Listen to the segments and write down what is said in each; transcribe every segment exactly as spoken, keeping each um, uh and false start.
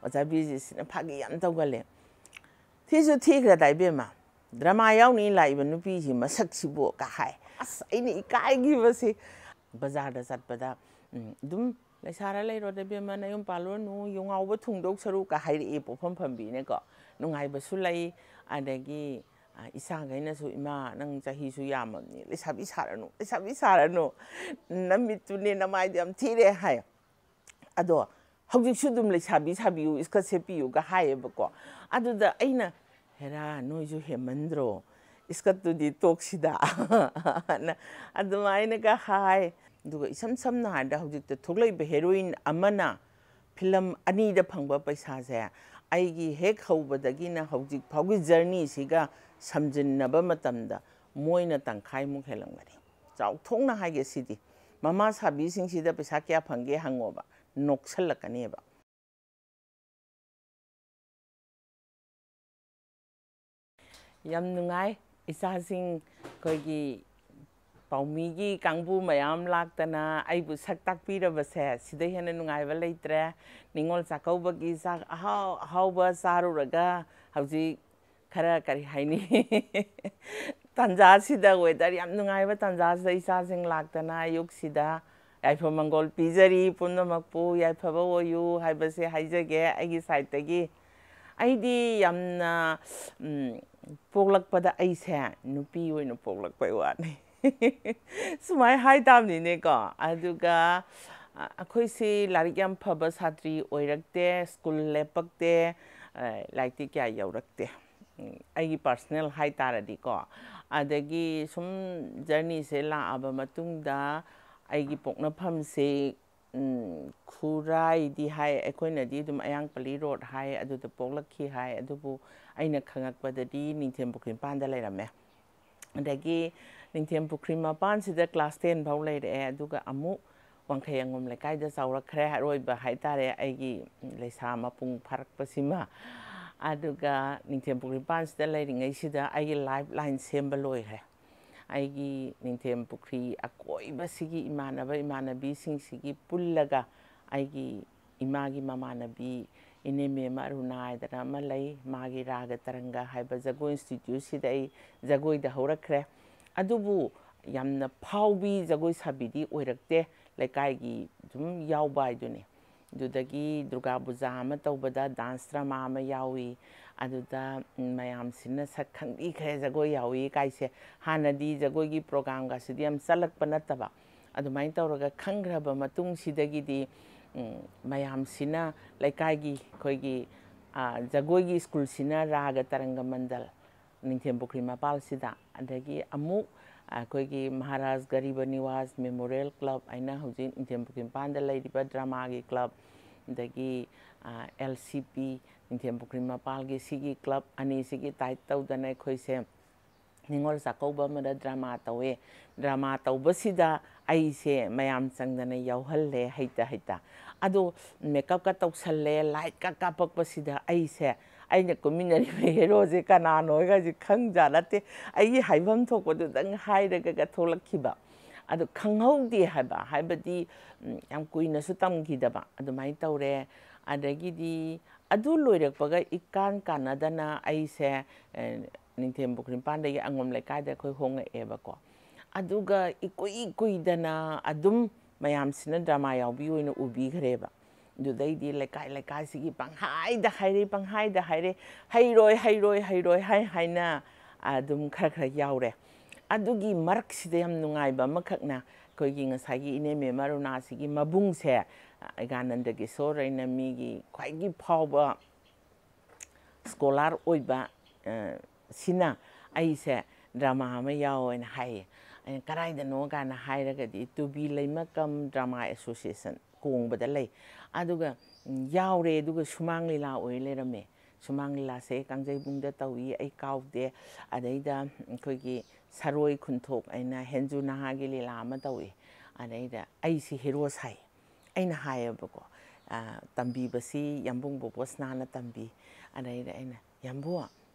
ꯑꯣꯖꯥ ꯕꯤꯖꯤꯠꯁꯤꯅ ꯐꯥꯒꯤ ꯌꯥꯝ ꯇꯧꯒꯜꯂꯦ꯫ "ꯊꯤꯁꯨ ꯊꯤꯈ꯭ꯔꯗꯥꯏ ꯏꯕꯦꯝꯃ, ꯗ꯭ꯔꯃꯥ ꯌꯥꯎꯅꯤ ꯂꯥꯛꯏꯕ ꯅꯨꯄꯤꯁꯤ ꯃꯁꯛꯁꯤꯕꯨ" ꯀ ꯍꯥꯏ꯫ ꯑꯁ, ꯑꯩꯅ ꯏꯀꯥꯏꯈꯤꯕꯁꯤ꯫ ꯕꯖꯥꯔꯗ ꯆꯠꯄꯗ, ꯎꯝ, ꯑꯗꯨꯝ "ꯂꯩꯁꯥꯔ ꯂꯩꯔꯣꯗ ꯏꯕꯦꯝꯃ, ꯅꯌꯨꯝ ꯄꯥꯜꯂꯨꯔꯅꯨ, ꯌꯨ ꯉꯥꯎꯕ ꯊꯨꯡꯗꯧ ꯁꯔꯨꯛ" ꯀ ꯍꯥꯏꯔꯛꯑꯦ ꯄꯣꯠꯐꯝ ꯐꯝꯕꯤꯅꯀꯣ꯫ ꯅꯨꯡꯉꯥꯏꯕꯁꯨ ꯂꯩ, ꯑꯗꯒꯤ, ꯑ, ꯏꯆꯥꯈꯩꯅꯁꯨ, "ꯏꯃꯥ, ꯅꯪ ꯆꯍꯤꯁꯨ ꯌꯥꯝꯃꯕꯅꯤ, ꯂꯩꯁꯥꯕꯤ ꯁꯥꯔꯅꯨ, ꯂꯩꯁꯥꯕꯤ ꯁꯥꯔꯅꯨ, ꯅꯃꯤꯠꯇꯨꯅꯦ, ꯅꯃꯥꯏꯗꯣ ꯌꯥꯝ ꯊꯤꯔꯦ" ꯍꯥꯏ꯫ ꯑꯗꯣ ꯍꯧꯖꯤꯛꯁꯨ ꯑꯗꯨꯝ "ꯂꯩꯁꯥꯕꯤ ꯁꯥꯕꯤꯌꯨ, ꯏꯁꯀꯔꯠ ꯁꯦꯠꯄꯤꯌꯨꯒ" ꯍꯥꯏꯌꯦꯕꯀꯣ꯫ ꯑꯗꯨꯗ ꯑꯩꯅ, "ꯍꯦꯔꯥ, ꯅꯣꯏꯁꯨ ꯍꯦꯟꯃꯟꯗ꯭ꯔꯣ, ꯏꯁꯀꯔꯠꯇꯨꯗꯤ ꯇꯣꯛꯁꯤꯗ" ꯅ ꯑꯗꯨꯃꯥꯏꯅꯒ ꯍꯥꯏ꯫ ꯑꯗꯨꯒ ꯏꯁꯝ ꯁꯝꯅ ꯍꯥꯏꯔꯕꯗ, ꯍꯧꯖꯤꯛꯇ ꯊꯣꯛꯂꯛꯏꯕ ꯍꯦꯔꯣꯏꯟ ꯑꯃꯅ ꯐꯤꯂꯝ ꯑꯅꯤꯗ ꯐꯪꯕ ꯄꯩꯁꯥꯁꯦ ꯑꯩꯒꯤ ꯍꯦꯛ ꯍꯧꯕꯗꯒꯤꯅ ꯍꯧꯖꯤꯛ ꯐꯥꯎꯒꯤ ꯖꯔꯅꯤꯁꯤꯒ ꯁꯝꯖꯤꯟꯅꯕ ꯃꯇꯝꯗ ꯃꯣꯏꯅ ꯇꯪꯈꯥꯏꯃꯨꯛ ꯍꯦꯜꯂꯝꯒꯅꯤ꯫ ꯆꯥꯎꯊꯣꯛꯅ ꯍꯥꯏꯒꯦ ꯁꯤꯗꯤ, ꯃꯃꯥ ꯁꯥꯕꯤꯁꯤꯡꯁꯤꯗ ꯄꯩꯁꯥ ꯀꯌꯥ ꯐꯪꯒꯦ ꯍꯪꯉꯣꯕ, ꯅꯣꯛꯁꯜꯂꯛꯀꯅꯦꯕ꯫ ꯌꯥꯝ ꯅꯨꯡꯉꯥꯏ꯫ ꯏꯆꯥꯁꯤꯡ, ꯑꯩꯈꯣꯏꯒꯤ ꯄꯥꯎꯃꯤꯒꯤ ꯀꯥꯡꯕꯨ ꯃꯌꯥꯝ ꯂꯥꯛꯇꯅ ꯑꯩꯕꯨ ꯁꯛ ꯇꯥꯛꯄꯤꯔꯕꯁꯦ, ꯁꯤꯗꯩ ꯍꯦꯟꯅ ꯅꯨꯡꯉꯥꯏꯕ ꯂꯩꯇ꯭ꯔꯦ꯫ ꯅꯤꯉꯣꯜ ꯆꯥꯛꯀꯧꯕꯒꯤ ꯆꯥꯛ ꯑꯍꯥꯎ ꯑꯍꯥꯎꯕ ꯆꯥꯔꯨꯔꯒ ꯍꯧꯖꯤꯛ ꯈꯔ, ꯀꯔꯤ ꯍꯥꯏꯅꯤ, ꯇꯥꯟꯖꯥꯁꯤꯗ, ꯋꯦꯗꯔ ꯌꯥꯝ ꯅꯨꯡꯉꯥꯏꯕ ꯇꯥꯟꯖꯥꯁꯤꯗ ꯏꯆꯥꯁꯤꯡ ꯂꯥꯛꯇꯅ ꯑꯌꯨꯛꯁꯤꯗ ꯌꯥꯏꯐ ꯃꯪꯒꯣꯜ ꯄꯤꯖꯔꯤ꯫ ꯄꯨꯝꯅꯃꯛꯄꯨ ꯌꯥꯏꯐꯕ ꯑꯣꯏꯌꯨ ꯍꯥꯏꯕꯁꯦ ꯍꯥꯏꯖꯒꯦ ꯑꯩꯒꯤ ꯁꯥꯏꯠꯇꯒꯤ꯫ ꯑꯩꯗꯤ ꯌꯥꯝꯅ, ꯎꯝ, ꯄꯣꯛꯂꯛꯄꯗ ꯑꯩꯁꯦ ꯅꯨꯄꯤ ꯑꯣꯏꯅ ꯄꯣꯛꯂꯛꯄꯩ ꯋꯥꯅꯤ꯫ ꯁꯨꯃꯥꯏ ꯍꯥꯏꯇꯥꯕꯅꯤꯅꯦꯀꯣ꯫ ꯑꯗꯨꯒ, ꯑ, ꯑꯩꯈꯣꯏꯁꯤ ꯂꯥꯏꯔꯤꯛ ꯌꯥꯝ ꯐꯕ ꯁꯥꯇ꯭ꯔꯤ ꯑꯣꯏꯔꯛꯇꯦ, ꯁ꯭ꯀꯨꯜ ꯂꯦꯞꯄꯛꯇꯦ, ꯑ, ꯂꯥꯏꯔꯤꯛꯇꯤ ꯀꯌꯥ ꯌꯧꯔꯛꯇꯦ꯫ ꯎꯝ, ꯑꯩꯒꯤ ꯄꯥꯔꯁꯅꯦꯜ ꯍꯥꯏꯇꯥꯔꯗꯤꯀꯣ꯫ ꯑꯗꯒꯤ ꯁꯨꯝ ꯖꯔꯅꯤꯁꯦ ꯂꯥꯛꯑꯕ ꯃꯇꯨꯡꯗ ꯑꯩꯒꯤ ꯄꯣꯛꯅꯐꯝꯁꯦ, ꯎꯝ, ꯈꯨꯔꯥꯏꯗꯤ ꯍꯥꯏ, ꯑꯩꯈꯣꯏꯅꯗꯤ ꯑꯗꯨꯝ ꯑꯌꯥꯡꯄꯜꯂꯤ ꯔꯣꯗ ꯍꯥꯏ, ꯑꯗꯨꯗ ꯄꯣꯛꯂꯛꯈꯤ ꯍꯥꯏ, ꯑꯗꯨꯕꯨ ꯑꯩꯅ ꯈꯪꯉꯛꯄꯗꯗꯤ ꯅꯤꯡꯊꯦꯝ ꯄꯨꯈ꯭ꯔꯤ ꯃꯄꯥꯟꯗ ꯂꯩꯔꯝꯃꯦ꯫ ꯑꯗꯒꯤ ꯅꯤꯡꯊꯦꯝ ꯄꯨꯈ꯭ꯔꯤ ꯃꯄꯥꯟꯁꯤꯗ ꯀ꯭ꯂꯥꯁ ꯇꯦꯟ ꯐꯥꯎ ꯂꯩꯔꯛꯑꯦ, ꯑꯗꯨꯒ ꯑꯃꯨꯛ ꯋꯥꯡꯈꯩ ꯑꯉꯣꯝ ꯂꯩꯀꯥꯏꯗ ꯆꯥꯎꯔꯛꯈ꯭ꯔꯦ, ꯑꯔꯣꯏꯕ ꯍꯥꯏꯇꯥꯔꯦ, ꯑꯩꯒꯤ ꯂꯩꯁꯥ ꯃꯄꯨꯡ ꯐꯥꯔꯛꯄꯁꯤꯃ꯫ ꯑꯗꯨꯒ ꯅꯤꯡꯊꯦꯝ ꯄꯨꯈ꯭ꯔꯤ ꯃꯄꯥꯟꯁꯤꯗ ꯂꯩꯔꯤꯉꯩꯁꯤꯗ ꯑꯩꯒꯤ ꯂꯥꯏꯐ ꯂꯥꯏꯟ ꯁꯦꯝꯕ ꯂꯣꯏꯈ꯭ꯔꯦ꯫ ꯑꯩꯒꯤ ꯅꯤꯡꯊꯦꯝ ꯄꯨꯈ꯭ꯔꯤ ꯑꯀꯣꯏꯕꯁꯤꯒꯤ ꯏꯃꯥꯟꯅꯕ ꯏꯃꯥꯟꯅꯕꯤꯁꯤꯡꯁꯤꯒꯤ ꯄꯨꯜꯂꯒ ꯑꯩꯒꯤ ꯏꯃꯥꯒꯤ ꯃꯃꯥꯟꯅꯕꯤ ꯏꯅꯦ ꯃꯦꯝ ꯑꯔꯨꯅꯥ ꯍꯥꯏꯗꯅ ꯑꯃ ꯂꯩ, ꯃꯥꯒꯤ ꯔꯥꯒ ꯇꯔꯪꯒ ꯍꯥꯏꯕ ꯖꯒꯣꯏ ꯏꯟꯁꯇꯤꯇ꯭ꯌꯨꯠꯁꯤꯗ ꯑꯩ ꯖꯒꯣꯏꯗ ꯍꯧꯔꯛꯈ꯭ꯔꯦ꯫ ꯑꯗꯨꯕꯨ ꯌꯥꯝꯅ ꯐꯥꯎꯕꯤ ꯖꯒꯣꯏ ꯁꯥꯕꯤꯗꯤ ꯑꯣꯏꯔꯛꯇꯦ, ꯂꯩꯀꯥꯏꯒꯤ ꯁꯨꯝ ꯌꯥꯎꯕ ꯍꯥꯏꯗꯨꯅꯤ꯫ ꯑꯗꯨꯗꯒꯤ ꯗꯨꯔꯒꯥ ꯄꯨꯖꯥ ꯑꯃ ꯇꯧꯕꯗ ꯗꯥꯟꯁ ꯗ꯭ꯔꯃꯥ ꯑꯃ ꯌꯥꯎꯏ꯫ ꯑꯗꯨꯗ ꯃꯌꯥꯝꯁꯤꯅ ꯁꯛ ꯈꯪꯕꯤꯈ꯭ꯔꯦ, ꯖꯒꯣꯏ ꯌꯥꯎꯏ ꯀꯥꯏꯁꯦ꯫ ꯍꯥꯟꯅꯗꯤ ꯖꯒꯣꯏꯒꯤ ꯄ꯭ꯔꯣꯒ꯭ꯔꯥꯝꯒꯁꯤꯗꯤ ꯌꯥꯝ ꯆꯠꯂꯛꯄ ꯅꯠꯇꯕ꯫ ꯑꯗꯨꯃꯥꯏꯅ ꯇꯧꯔꯒ ꯈꯪꯈ꯭ꯔꯕ ꯃꯇꯨꯡꯁꯤꯗꯒꯤꯗꯤ, ꯎꯝ, ꯃꯌꯥꯝꯁꯤꯅ ꯂꯩꯀꯥꯏꯒꯤ ꯑꯩꯈꯣꯏꯒꯤ, ꯑ, ꯖꯒꯣꯏꯒꯤ ꯁ꯭ꯀꯨꯜꯁꯤꯅ ꯔꯥꯒ ꯇꯔꯪꯒ ꯃꯟꯗꯜ ꯅꯤꯡꯊꯦꯝ ꯄꯨꯈ꯭ꯔꯤ ꯃꯄꯥꯜꯁꯤꯗ, ꯑꯗꯒꯤ ꯑꯃꯨꯛ ꯑꯩꯈꯣꯏꯒꯤ ꯃꯍꯥꯔꯥꯖ ꯒꯔꯤꯕ ꯅꯤꯋꯥꯖ ꯃꯦꯃꯣꯔꯤꯌꯦꯜ ꯀ꯭ꯂꯕ ꯍꯥꯏꯅ ꯍꯧꯖꯤꯛ ꯅꯤꯡꯊꯦꯝ ꯄꯨꯈ꯭ꯔꯤ ꯃꯄꯥꯟꯗ ꯂꯩꯔꯤꯕ ꯗ꯭ꯔꯃꯥꯒꯤ ꯀ꯭ꯂꯕ, ꯑꯗꯒꯤ, ꯑ, ꯑꯦꯜ ꯁꯤ ꯄꯤ ꯅꯤꯡꯊꯦꯝ ꯄꯨꯈ꯭ꯔꯤ ꯃꯄꯥꯜꯒꯤ ꯁꯤꯒꯤ ꯀ꯭ꯂꯕ ꯑꯅꯤꯁꯤꯒꯤ ꯇꯥꯏꯠ ꯇꯧꯗꯅ ꯑꯩꯈꯣꯏꯁꯦ ꯅꯤꯉꯣꯜ ꯆꯥꯛꯀꯧꯕ ꯑꯃꯗ ꯗ꯭ꯔꯃꯥ ꯇꯧꯋꯦ꯫ ꯗ꯭ꯔꯃꯥ ꯇꯧꯕꯁꯤꯗ ꯑꯩꯁꯦ ꯃꯌꯥꯝ ꯆꯪꯗꯅ ꯌꯥꯎꯍꯜꯂꯦ ꯍꯩꯇ ꯍꯩꯇ꯫ ꯑꯗꯣ ꯃꯦꯀꯞꯀ ꯇꯧꯁꯜꯂꯦ, ꯂꯥꯏꯠꯀ ꯀꯥꯞꯄꯛꯄꯁꯤꯗ ꯑꯩꯁꯦ, ꯑꯩꯅ ꯀꯨꯝꯃꯤꯟꯅꯔꯤꯕ ꯍꯦꯔꯣꯁꯦ ꯀꯅꯥꯅꯣ ꯍꯥꯏꯒꯁꯦ ꯈꯪꯖꯥ ꯅꯠꯇꯦ꯫ ꯑꯩꯒꯤ ꯍꯥꯏꯐꯝ ꯊꯣꯛꯄꯗꯨꯗꯪ ꯍꯥꯏꯔꯒꯒ ꯊꯣꯛꯂꯛꯈꯤꯕ꯫ ꯑꯗꯨ ꯈꯪꯍꯧꯗꯦ ꯍꯥꯏꯕ, ꯍꯥꯏꯕꯗꯤ, ꯎꯝ, ꯌꯥꯝ ꯀꯨꯏꯅꯁꯨ ꯇꯝꯈꯤꯗꯕ ꯑꯗꯨꯃꯥꯏꯅ ꯇꯧꯔꯦ꯫ ꯑꯗꯒꯤꯗꯤ ꯑꯗꯨ ꯂꯣꯏꯔꯛꯄꯒ ꯏꯀꯥꯟ ꯀꯥꯟꯅꯗꯅ ꯑꯩꯁꯦ, ꯑꯦ, ꯅꯤꯡꯊꯦꯝ ꯄꯨꯈ꯭ꯔꯤ ꯃꯄꯥꯟꯗꯒꯤ ꯑꯉꯣꯝ ꯂꯩꯀꯥꯏꯗ ꯑꯩꯈꯣꯏ ꯍꯣꯡꯉꯛꯑꯦꯕꯀꯣ꯫ ꯑꯗꯨꯒ ꯏꯀꯨꯏ ꯀꯨꯏꯗꯅ ꯑꯗꯨꯝ ꯃꯌꯥꯝꯁꯤꯅ ꯗ꯭ꯔꯃꯥ ꯌꯥꯎꯕꯤ ꯑꯣꯏꯅ ꯎꯕꯤꯈ꯭ꯔꯦꯕ꯫ ꯑꯗꯨꯗꯩꯗꯤ ꯂꯩꯀꯥꯏ ꯂꯩꯀꯥꯏꯁꯤꯒꯤ ꯄꯪꯍꯥꯏꯗ ꯍꯥꯏꯔꯦ, ꯄꯪꯍꯥꯏꯗ ꯍꯥꯏꯔꯦ, "ꯍꯩꯔꯣꯏ, ꯍꯩꯔꯣꯏ, ꯍꯩꯔꯣꯏ" ꯍꯥꯏ ꯍꯥꯏꯅ ꯑꯗꯨꯝ ꯈꯔ ꯈꯔ ꯌꯥꯎꯔꯦ꯫ ꯑꯗꯨꯒꯤ ꯃꯔꯛꯁꯤꯗ ꯌꯥꯝ ꯅꯨꯡꯉꯥꯏꯕ ꯑꯃꯈꯛꯅ, ꯑꯩꯈꯣꯏꯒꯤ ꯉꯁꯥꯏꯒꯤ ꯏꯅꯦ ꯃꯦꯝ ꯑꯔꯨꯅꯥꯁꯤꯒꯤ ꯃꯕꯨꯡꯁꯦ, ꯑꯦꯒꯥꯅꯟꯗ ꯀꯤꯁꯣꯔ ꯍꯥꯏꯅ ꯃꯤꯒꯤ ꯈ꯭ꯋꯥꯏꯗꯒꯤ ꯐꯥꯎꯕ ꯁ꯭ꯀꯣꯂꯥꯔ ꯑꯣꯏꯕ, ꯑ, ꯁꯤꯅ ꯑꯩꯁꯦ ꯗ꯭ꯔꯃꯥ ꯑꯃ ꯌꯥꯎ ꯍꯥꯏꯅ ꯍꯥꯏꯌꯦ꯫ ꯑꯩꯅ, "ꯀꯗꯥꯏꯗꯅꯣ?" ꯀꯥꯏꯅ ꯍꯥꯏꯔꯒꯗꯤ, ꯇꯨꯕꯤ ꯂꯩꯃꯀꯝ ꯗ꯭ꯔꯃꯥ ꯑꯦꯁꯣꯁꯤꯌꯦꯁꯟ ꯀꯣꯡꯕꯗ ꯂꯩ꯫ ꯑꯗꯨꯒ, ꯎꯝ, ꯌꯥꯎꯔꯦ, ꯑꯗꯨꯒ ꯁꯨꯃꯥꯡ ꯂꯤꯂꯥ ꯑꯣꯏ ꯂꯩꯔꯝꯃꯦ꯫ ꯁꯨꯃꯥꯡ ꯂꯤꯂꯥꯁꯦ ꯀꯥꯡꯖꯩꯕꯨꯡꯗ ꯇꯧꯏ, ꯑꯩ ꯀꯥꯎꯗꯦ꯫ ꯑꯗꯩꯗ ꯑꯩꯈꯣꯏꯒꯤ ꯁꯔꯣꯏ ꯈꯨꯟꯊꯣꯛ ꯍꯥꯏꯅ ꯍꯦꯟꯖꯨ ꯅꯍꯥꯒꯤ ꯂꯤꯂꯥ ꯑꯃ ꯇꯧꯏ꯫ ꯑꯗꯩꯗ ꯑꯩꯁꯤ ꯍꯦꯔꯣ ꯁꯥꯏ꯫ ꯑꯩꯅ ꯍꯥꯏꯌꯦꯕꯀꯣ, ꯑ, ꯇꯝꯕꯤꯕꯁꯤ ꯌꯥꯝꯕꯨꯡ ꯕꯣꯕꯣꯁꯅꯥꯅ ꯇꯝꯕꯤ꯫ ꯑꯗꯩꯗ ꯑꯩꯅ, "ꯌꯥꯝꯕꯨꯡ,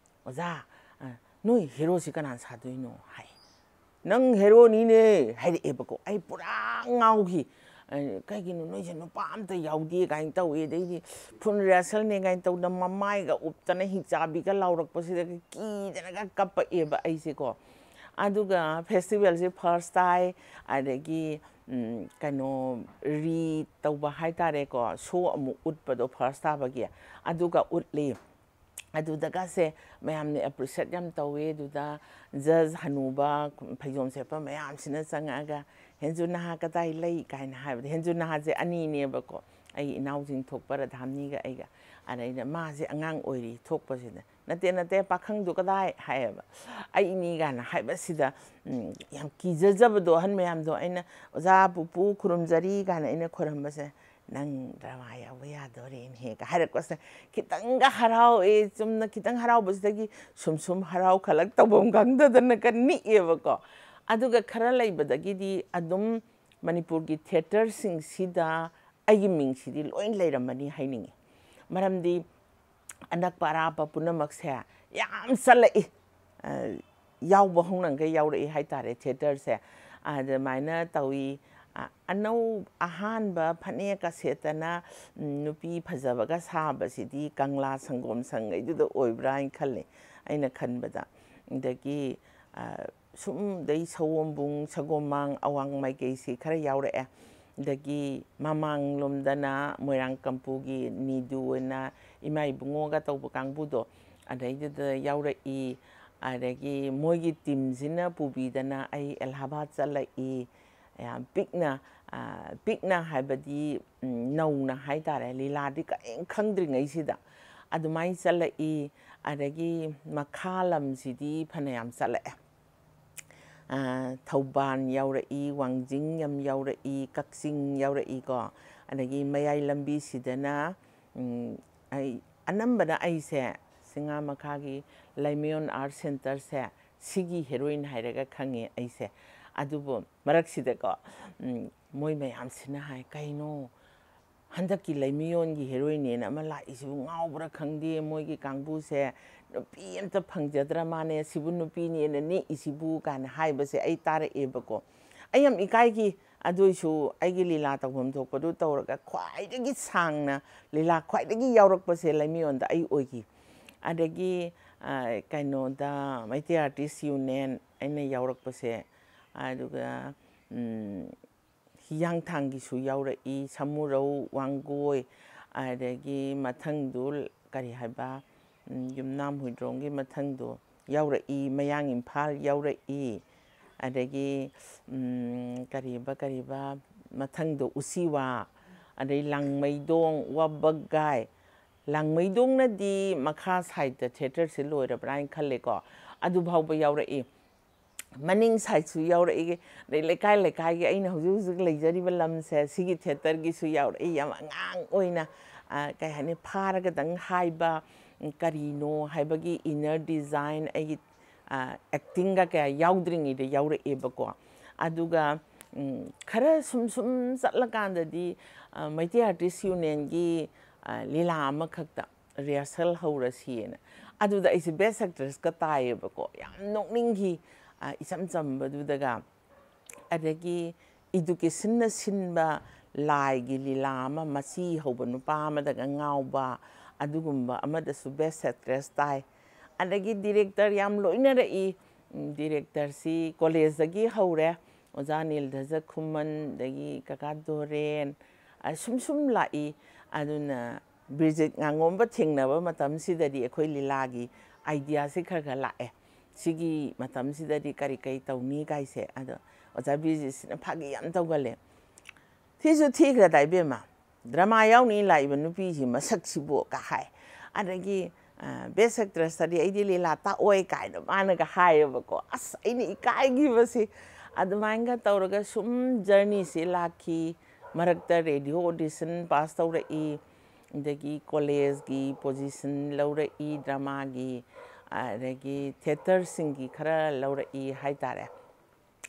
ꯑꯣꯖꯥ, ꯑ, ꯅꯣꯏ ꯍꯦꯔꯣꯁꯤ ꯀꯅꯥꯅ ꯁꯥꯗꯣꯏꯅꯣ?" ꯍꯥꯏ꯫ "ꯅꯪ ꯍꯦꯔꯣꯅꯤꯅꯦ!" ꯍꯥꯏꯔꯛꯑꯦꯕꯀꯣ꯫ ꯑꯩ ꯄꯨꯔꯥ ꯉꯥꯎꯈꯤ꯫ ꯑꯩ, "ꯀꯩꯒꯤꯅꯣ ꯅꯣꯏꯁꯦ ꯅꯨꯄꯥ ꯑꯝꯇ ꯌꯥꯎꯗꯦ?" ꯀꯥꯏꯅ ꯇꯧꯏ꯫ ꯑꯗꯩꯗꯤ ꯐꯨꯜ ꯔꯤꯍꯔꯁꯦꯜꯅꯦ ꯀꯥꯏꯅ ꯇꯧꯗꯅ ꯃꯃꯥꯏꯒ ꯎꯞꯇꯅ ꯍꯤꯡꯆꯥꯕꯤꯒ ꯂꯥꯎꯔꯛꯄꯁꯤꯗ ꯀꯤꯗꯅꯒ ꯀꯞꯄꯛꯑꯦꯕ ꯑꯩꯁꯦꯀꯣ꯫ ꯑꯗꯨꯒ ꯐꯦꯁꯇꯤꯚꯦꯜꯁꯦ ꯐꯥꯔꯁ ꯇꯥꯏ, ꯑꯗꯒꯤ ꯎꯝ, ꯀꯩꯅꯣ, ꯔꯤ ꯇꯧꯕ ꯍꯥꯏꯇꯥꯔꯦꯀꯣ, ꯁꯣ ꯑꯃꯨꯛ ꯎꯠꯄꯗꯣ ꯐꯥꯔꯁ ꯇꯥꯕꯒꯤ, ꯑꯗꯨꯒ ꯎꯠꯂꯤ꯫ ꯑꯗꯨꯗꯒꯁꯦ ꯃꯌꯥꯝꯅ ꯑꯦꯄ꯭ꯔꯤꯁꯤꯌꯦꯠ ꯌꯥꯝ ꯇꯧꯋꯦ꯫ ꯑꯗꯨꯗ ꯖꯖ ꯍꯅꯨꯕ, ꯐꯩꯖꯣꯝ ꯁꯦꯠꯄ ꯃꯌꯥꯝꯁꯤꯅ ꯆꯪꯉꯛꯑꯒ, "ꯍꯦꯟꯖꯨ ꯅꯍꯥ ꯀꯗꯥꯏ ꯂꯩ?" ꯀꯥꯏꯅ ꯍꯥꯏꯕꯗ, ꯍꯦꯟꯖꯨ ꯅꯍꯥꯁꯦ ꯑꯅꯤꯅꯦꯕꯀꯣ, ꯑꯩ ꯏꯅꯥꯎꯁꯤꯡ ꯊꯣꯛꯄ ꯔꯥꯙꯥꯝꯅꯤꯒ ꯑꯩꯒ꯫ ꯑꯗꯩꯗ ꯃꯥꯁꯦ ꯑꯉꯥꯡ ꯑꯣꯏꯔꯤ ꯊꯣꯛꯄꯁꯤꯗ, "ꯅꯠꯇꯦ, ꯅꯠꯇꯦ, ꯄꯥꯈꯪꯗꯨ ꯀꯗꯥꯏ?" ꯍꯥꯏꯌꯦꯕ꯫ "ꯑꯩꯅꯤ" ꯀꯥꯏꯅ ꯍꯥꯏꯕꯁꯤꯗ, ꯎꯝ, ꯌꯥꯝ ꯀꯤꯖꯖꯕꯗꯣ ꯑꯍꯟ ꯃꯌꯥꯝꯗꯣ꯫ ꯑꯩꯅ, "ꯑꯣꯖꯥ ꯄꯨꯄꯨ ꯈꯨꯔꯨꯝꯖꯔꯤ" ꯀꯥꯏꯅ ꯑꯩꯅ ꯈꯣꯏꯔꯝꯕꯁꯦ, "ꯅꯪ ꯗ꯭ꯔꯃꯥ ꯌꯥꯎꯕ ꯌꯥꯗꯣꯔꯦꯅꯦꯍꯦꯒ" ꯍꯥꯏꯔꯛꯄꯁꯦ, ꯈꯤꯇꯪꯒ ꯍꯔꯥꯎꯑꯦ꯫ ꯆꯨꯝꯅ ꯈꯤꯇꯪ ꯍꯔꯥꯎꯕꯁꯤꯗꯒꯤ ꯁꯨꯝ ꯁꯨꯝ ꯍꯔꯥꯎ ꯈꯜꯂꯛ ꯇꯧꯐꯝ ꯈꯪꯗꯗꯅꯒ ꯅꯤꯛꯑꯦꯕꯀꯣ꯫ ꯑꯗꯨꯒ ꯈꯔ ꯂꯩꯕꯗꯒꯤꯗꯤ ꯑꯗꯨꯝ ꯃꯅꯤꯄꯨꯔꯒꯤ ꯊꯤꯌꯦꯇꯔꯁꯤꯡꯁꯤꯗ ꯑꯩꯒꯤ ꯃꯤꯡꯁꯤꯗꯤ ꯂꯣꯏ ꯂꯩꯔꯝꯃꯅꯤ ꯍꯥꯏꯅꯤꯡꯉꯤ꯫ ꯃꯔꯝꯗꯤ ꯑꯅꯛꯄ ꯑꯔꯥꯞꯄ ꯄꯨꯝꯅꯃꯛꯁꯦ ꯌꯥꯝ ꯆꯠꯂꯛꯏ꯫ ꯑ, ꯌꯥꯎꯕ ꯍꯧꯅꯈꯩ ꯌꯥꯎꯔꯛꯏ ꯍꯥꯏꯇꯥꯔꯦ ꯊꯤꯌꯦꯇꯔꯁꯦ꯫ ꯑꯗꯨꯃꯥꯏꯅ ꯇꯧꯏ꯫ ꯑ, ꯑꯅꯧ-, ꯑꯍꯥꯟꯕ ꯐꯅꯦꯛꯀ ꯁꯦꯠꯇꯅ, ꯎꯝ, ꯅꯨꯄꯤ ꯐꯖꯕꯒ ꯁꯥꯕꯁꯤꯗꯤ ꯀꯪꯂꯥ ꯁꯪꯒꯣꯝ ꯁꯪꯉꯩꯗꯨꯗ ꯑꯣꯏꯕ꯭ꯔꯥ ꯍꯥꯏꯅ ꯈꯜꯂꯤ, ꯑꯩꯅ ꯈꯟꯕꯗ꯫ ꯑꯗꯒꯤ, ꯑ, ꯁꯨꯝ ꯗꯩ ꯁꯑꯣꯝꯕꯨꯡ, ꯁꯒꯣꯃꯥꯡ, ꯑꯋꯥꯡ ꯃꯥꯏꯀꯩꯁꯤ ꯈꯔ ꯌꯥꯎꯔꯛꯑꯦ꯫ ꯑꯗꯒꯤ ꯃꯃꯥꯡꯂꯣꯝꯗꯅ ꯃꯣꯏꯔꯥꯡ ꯀꯝꯄꯨꯒꯤ ꯅꯤꯗꯨ ꯑꯣꯏꯅ ꯏꯃꯥ ꯏꯕꯨꯡꯉꯣꯒ ꯇꯧꯕ ꯀꯥꯡꯕꯨꯗꯣ, ꯑꯗꯩꯗꯨꯗ ꯌꯥꯎꯔꯛꯏ꯫ ꯑꯗꯒꯤ ꯃꯣꯏꯒꯤ ꯇꯤꯝꯁꯤꯅ ꯄꯨꯕꯤꯗꯅ ꯑꯩ ꯑꯦꯂꯥꯍꯥꯕꯥꯗ ꯆꯠꯂꯛꯏ꯫ ꯌꯥꯝ ꯄꯤꯛꯅ, ꯑ, ꯄꯤꯛꯅ ꯍꯥꯏꯕꯗꯤ, ꯎꯝ, ꯅꯧꯅ ꯍꯥꯏꯇꯥꯔꯦ, ꯂꯤꯂꯥꯗꯤ ꯀꯔꯤꯝ ꯈꯪꯗ꯭ꯔꯤꯉꯩꯁꯤꯗ꯫ ꯑꯗꯨꯃꯥꯏꯅ ꯆꯠꯂꯛꯏ꯫ ꯑꯗꯒꯤ ꯃꯈꯥ ꯂꯝꯁꯤꯗꯤ ꯐꯅꯌꯥꯝ ꯆꯠꯂꯛꯑꯦ꯫ ꯑ, ꯊꯧꯕꯥꯜ ꯌꯥꯎꯔꯛꯏ, ꯋꯥꯡꯖꯤꯡ ꯌꯥꯝ ꯌꯥꯎꯔꯛꯏ, ꯀꯛꯆꯤꯡ ꯌꯥꯎꯔꯛꯏꯀꯣ꯫ ꯑꯗꯒꯤ ꯃꯌꯥꯏ ꯂꯝꯕꯤꯁꯤꯗꯅ, ꯎꯝ, ꯑꯩ, ꯑꯅꯝꯕꯅ ꯑꯩꯁꯦ ꯆꯤꯡꯉꯥ ꯃꯈꯥꯒꯤ ꯂꯩꯃꯌꯣꯟ ꯑꯥꯔꯠ ꯁꯦꯟꯇꯔꯁꯦ ꯁꯤꯒꯤ ꯍꯦꯔꯣꯏꯟ ꯍꯥꯏꯔꯒ ꯈꯪꯉꯦ ꯑꯩꯁꯦ꯫ ꯑꯗꯨꯕꯨ ꯃꯔꯛꯁꯤꯗꯀꯣ, ꯎꯝ, ꯃꯣꯏ ꯃꯌꯥꯝꯁꯤꯅ ꯍꯥꯏ, "ꯀꯩꯅꯣ, ꯍꯟꯗꯛꯀꯤ ꯂꯩꯃꯌꯣꯟꯒꯤ ꯍꯦꯔꯣꯏꯟꯅꯦꯅ ꯑꯃ ꯂꯥꯛꯏꯁꯤꯕꯨ ꯉꯥꯎꯕ꯭ꯔꯥ ꯈꯪꯗꯦ, ꯃꯣꯏꯒꯤ ꯀꯥꯡꯕꯨꯁꯦ ꯅꯨꯄꯤ ꯑꯝꯇ ꯐꯪꯖꯗ꯭ꯔ ꯃꯥꯅꯦ, ꯁꯤꯕꯨ ꯅꯨꯄꯤꯅꯦꯅ ꯅꯦꯛꯏꯁꯤꯕꯨ?" ꯀꯥꯏꯅ ꯍꯥꯏꯕꯁꯦ ꯑꯩ ꯇꯥꯔꯛꯑꯦꯕꯀꯣ꯫ ꯑꯩ ꯌꯥꯝ ꯏꯀꯥꯏꯈꯤ꯫ ꯑꯗꯨꯏꯁꯨ ꯑꯩꯒꯤ ꯂꯤꯂꯥ ꯇꯧꯐꯝ ꯊꯣꯛꯄꯗꯨ ꯇꯧꯔꯒ ꯈ꯭ꯋꯥꯏꯗꯒꯤ ꯁꯥꯡꯅ ꯂꯤꯂꯥ ꯈ꯭ꯋꯥꯏꯗꯒꯤ ꯌꯥꯎꯔꯛꯄꯁꯦ ꯂꯩꯃꯌꯣꯟꯗ ꯑꯩ ꯑꯣꯏꯈꯤ꯫ ꯑꯗꯒꯤ ꯀꯩꯅꯣꯗ ꯃꯩꯇꯩ ꯑꯥꯔꯇꯤꯁ ꯌꯨꯅꯤꯌꯟ ꯑꯩꯅ ꯌꯥꯎꯔꯛꯄꯁꯦ, ꯑꯗꯨꯒ ꯍꯤꯌꯥꯡꯊꯥꯡꯒꯤꯁꯨ ꯌꯥꯎꯔꯛꯏ, ꯁꯃꯨꯔꯧ, ꯋꯥꯡꯒꯣꯏ, ꯑꯗꯒꯤ ꯃꯊꯪꯗꯨ ꯀꯔꯤ ꯍꯥꯏꯕ, ꯌꯨꯝꯅꯥꯝ ꯍꯨꯏꯗ꯭ꯔꯣꯝꯒꯤ ꯃꯊꯪꯗꯨ ꯌꯥꯎꯔꯛꯏ, ꯃꯌꯥꯡ ꯏꯝꯐꯥꯜ ꯌꯥꯎꯔꯛꯏ, ꯑꯗꯒꯤ ꯀꯔꯤꯕ ꯀꯔꯤꯕ ꯃꯊꯪꯗꯣ ꯎꯆꯤꯋꯥ, ꯑꯗꯩ ꯂꯥꯡꯃꯩꯗꯣꯡ, ꯋꯥꯕꯒꯥꯏ꯫ ꯂꯥꯡꯃꯩꯗꯣꯡꯅꯗꯤ ꯃꯈꯥ ꯁꯥꯏꯗ ꯊꯤꯌꯦꯇꯔꯁꯦ ꯂꯣꯏꯔꯕ꯭ꯔꯥ ꯍꯥꯏꯅ ꯈꯜꯂꯦꯀꯣ꯫ ꯑꯗꯨ ꯐꯥꯎꯕ ꯌꯥꯎꯔꯛꯏ꯫ ꯃꯅꯤꯡ ꯁꯥꯏꯗꯁꯨ ꯌꯥꯎꯔꯛꯏ꯫ ꯑꯗꯩ ꯂꯩꯀꯥꯏ ꯂꯩꯀꯥꯏꯒꯤ ꯑꯩꯅ ꯍꯧꯖꯤꯛ ꯍꯧꯖꯤꯛ ꯂꯩꯖꯔꯤꯕ ꯂꯝꯁꯦ, ꯁꯤꯒꯤ ꯊꯤꯌꯦꯇꯔꯒꯤꯁꯨ ꯌꯥꯎꯔꯛꯏ꯫ ꯌꯥꯝ ꯑꯉꯥꯡ ꯑꯣꯏꯅ, ꯀꯩ ꯍꯥꯏꯅꯤ, ꯐꯥꯔꯒꯗꯪ ꯍꯥꯏꯕ, ꯀꯔꯤꯅꯣ ꯍꯥꯏꯕꯒꯤ ꯏꯟꯅꯔ ꯗꯤꯖꯥꯏꯟ ꯑꯩꯒꯤ ꯑꯦꯛꯇꯤꯡꯒ ꯀꯌꯥ ꯌꯥꯎꯗ꯭ꯔꯤꯉꯩꯗ ꯌꯥꯎꯔꯛꯑꯦꯕꯀꯣ꯫ ꯑꯗꯨꯒ ꯈꯔ ꯁꯨꯝ ꯁꯨꯝ ꯆꯠꯂꯀꯥꯟꯗꯗꯤ ꯃꯩꯇꯩ ꯑꯥꯔꯇꯤꯁ ꯌꯨꯅꯤꯌꯟꯒꯤ ꯂꯤꯂꯥ ꯑꯃꯈꯛꯇ ꯔꯤꯍꯔꯁꯦꯜ ꯍꯧꯔꯁꯤꯅ, ꯑꯗꯨꯗ ꯑꯩꯁꯦ ꯕꯦꯁ ꯑꯦꯛꯇ꯭ꯔꯦꯁꯀ ꯇꯥꯏꯌꯦꯕꯀꯣ꯫ ꯌꯥꯝ ꯅꯣꯛꯅꯤꯡꯈꯤ, ꯏꯆꯝ ꯆꯝꯕꯗꯨꯗꯒ꯫ ꯑꯗꯒꯤ ꯏꯗꯨꯀꯦꯁꯟꯅ ꯁꯤꯟꯕ ꯂꯥꯏꯒꯤ ꯂꯤꯂꯥ ꯑꯃ, ꯃꯆꯤ ꯍꯧꯕ ꯅꯨꯄꯥ ꯑꯃꯗꯒ ꯉꯥꯎꯕ, ꯑꯗꯨꯒꯨꯝꯕ ꯑꯃꯗꯁꯨ ꯕꯦꯁ ꯑꯦꯛꯇ꯭ꯔꯦꯁ ꯇꯥꯏ꯫ ꯑꯗꯒꯤ ꯗꯤꯔꯦꯛꯇꯔ ꯌꯥꯝ ꯂꯣꯏꯅꯔꯛꯏ꯫ ꯗꯤꯔꯦꯛꯇꯔꯁꯤ ꯀꯣꯂꯦꯖꯇꯒꯤ ꯍꯧꯔꯦ, ꯑꯣꯖꯥ ꯅꯤꯜꯙꯖ ꯈꯨꯃꯟ, ꯑꯗꯒꯤ ꯀꯀꯥ ꯗꯣꯔꯦꯟ, ꯁꯨꯝ ꯁꯨꯝ ꯂꯥꯛꯏ꯫ ꯑꯗꯨꯅ ꯕꯤꯔꯖꯤꯠ ꯉꯥꯉꯣꯝꯕ ꯊꯦꯡꯅꯕ ꯃꯇꯝꯁꯤꯗꯗꯤ ꯑꯩꯈꯣꯏ ꯂꯤꯂꯥꯒꯤ ꯑꯥꯏꯗꯤꯌꯥꯁꯤ ꯈꯔ ꯈꯔ ꯂꯥꯛꯑꯦ꯫ ꯁꯤꯒꯤ ꯃꯇꯝꯁꯤꯗꯗꯤ ꯀꯔꯤ ꯀꯔꯤ ꯇꯧꯅꯤ ꯀꯥꯏꯁꯦ꯫ ꯑꯗꯣ ꯑꯣꯖꯥ ꯕꯤꯔꯖꯤꯠꯁꯤꯅ ꯐꯥꯒꯤ ꯌꯥꯝ ꯇꯧꯒꯜꯂꯦ꯫ "ꯊꯤꯁꯨ ꯊꯤꯈ꯭ꯔꯗꯥꯏ ꯏꯕꯦꯝꯃ, ꯗ꯭ꯔꯃꯥ ꯌꯥꯎꯅꯤ ꯂꯥꯛꯏꯕ ꯅꯨꯄꯤꯁꯤ ꯃꯁꯛꯁꯤꯕꯨ" ꯀ ꯍꯥꯏ꯫ ꯑꯗꯒꯤ "ꯕꯦꯁ ꯑꯦꯛꯇ꯭ꯔꯦꯁꯇꯗꯤ ꯑꯩꯗꯤ ꯂꯤꯂꯥ ꯇꯥꯛꯑꯣꯏ" ꯀꯥꯏꯅ ꯃꯥꯅꯒ ꯍꯥꯏꯌꯦꯕꯀꯣ꯫ ꯑꯁ, ꯑꯩꯅ ꯏꯀꯥꯏꯈꯤꯕꯁꯤ꯫ ꯑꯗꯨꯃꯥꯏꯅꯒ ꯇꯧꯔꯒ ꯁꯨꯝ ꯖꯔꯅꯤꯁꯤ ꯂꯥꯛꯈꯤ꯫ ꯃꯔꯛꯇ ꯔꯦꯗꯤꯑꯣ ꯑꯣꯗꯤꯁꯟ ꯄꯥꯁ ꯇꯧꯔꯛꯏ, ꯑꯗꯒꯤ ꯀꯣꯂꯦꯖꯀꯤ ꯄꯣꯖꯤꯁꯟ ꯂꯧꯔꯛꯏ ꯗ꯭ꯔꯃꯥꯒꯤ, ꯑꯗꯒꯤ ꯊꯤꯌꯦꯇꯔꯁꯤꯡꯒꯤ ꯈꯔ ꯂꯧꯔꯛꯏ ꯍꯥꯏꯇꯥꯔꯦ꯫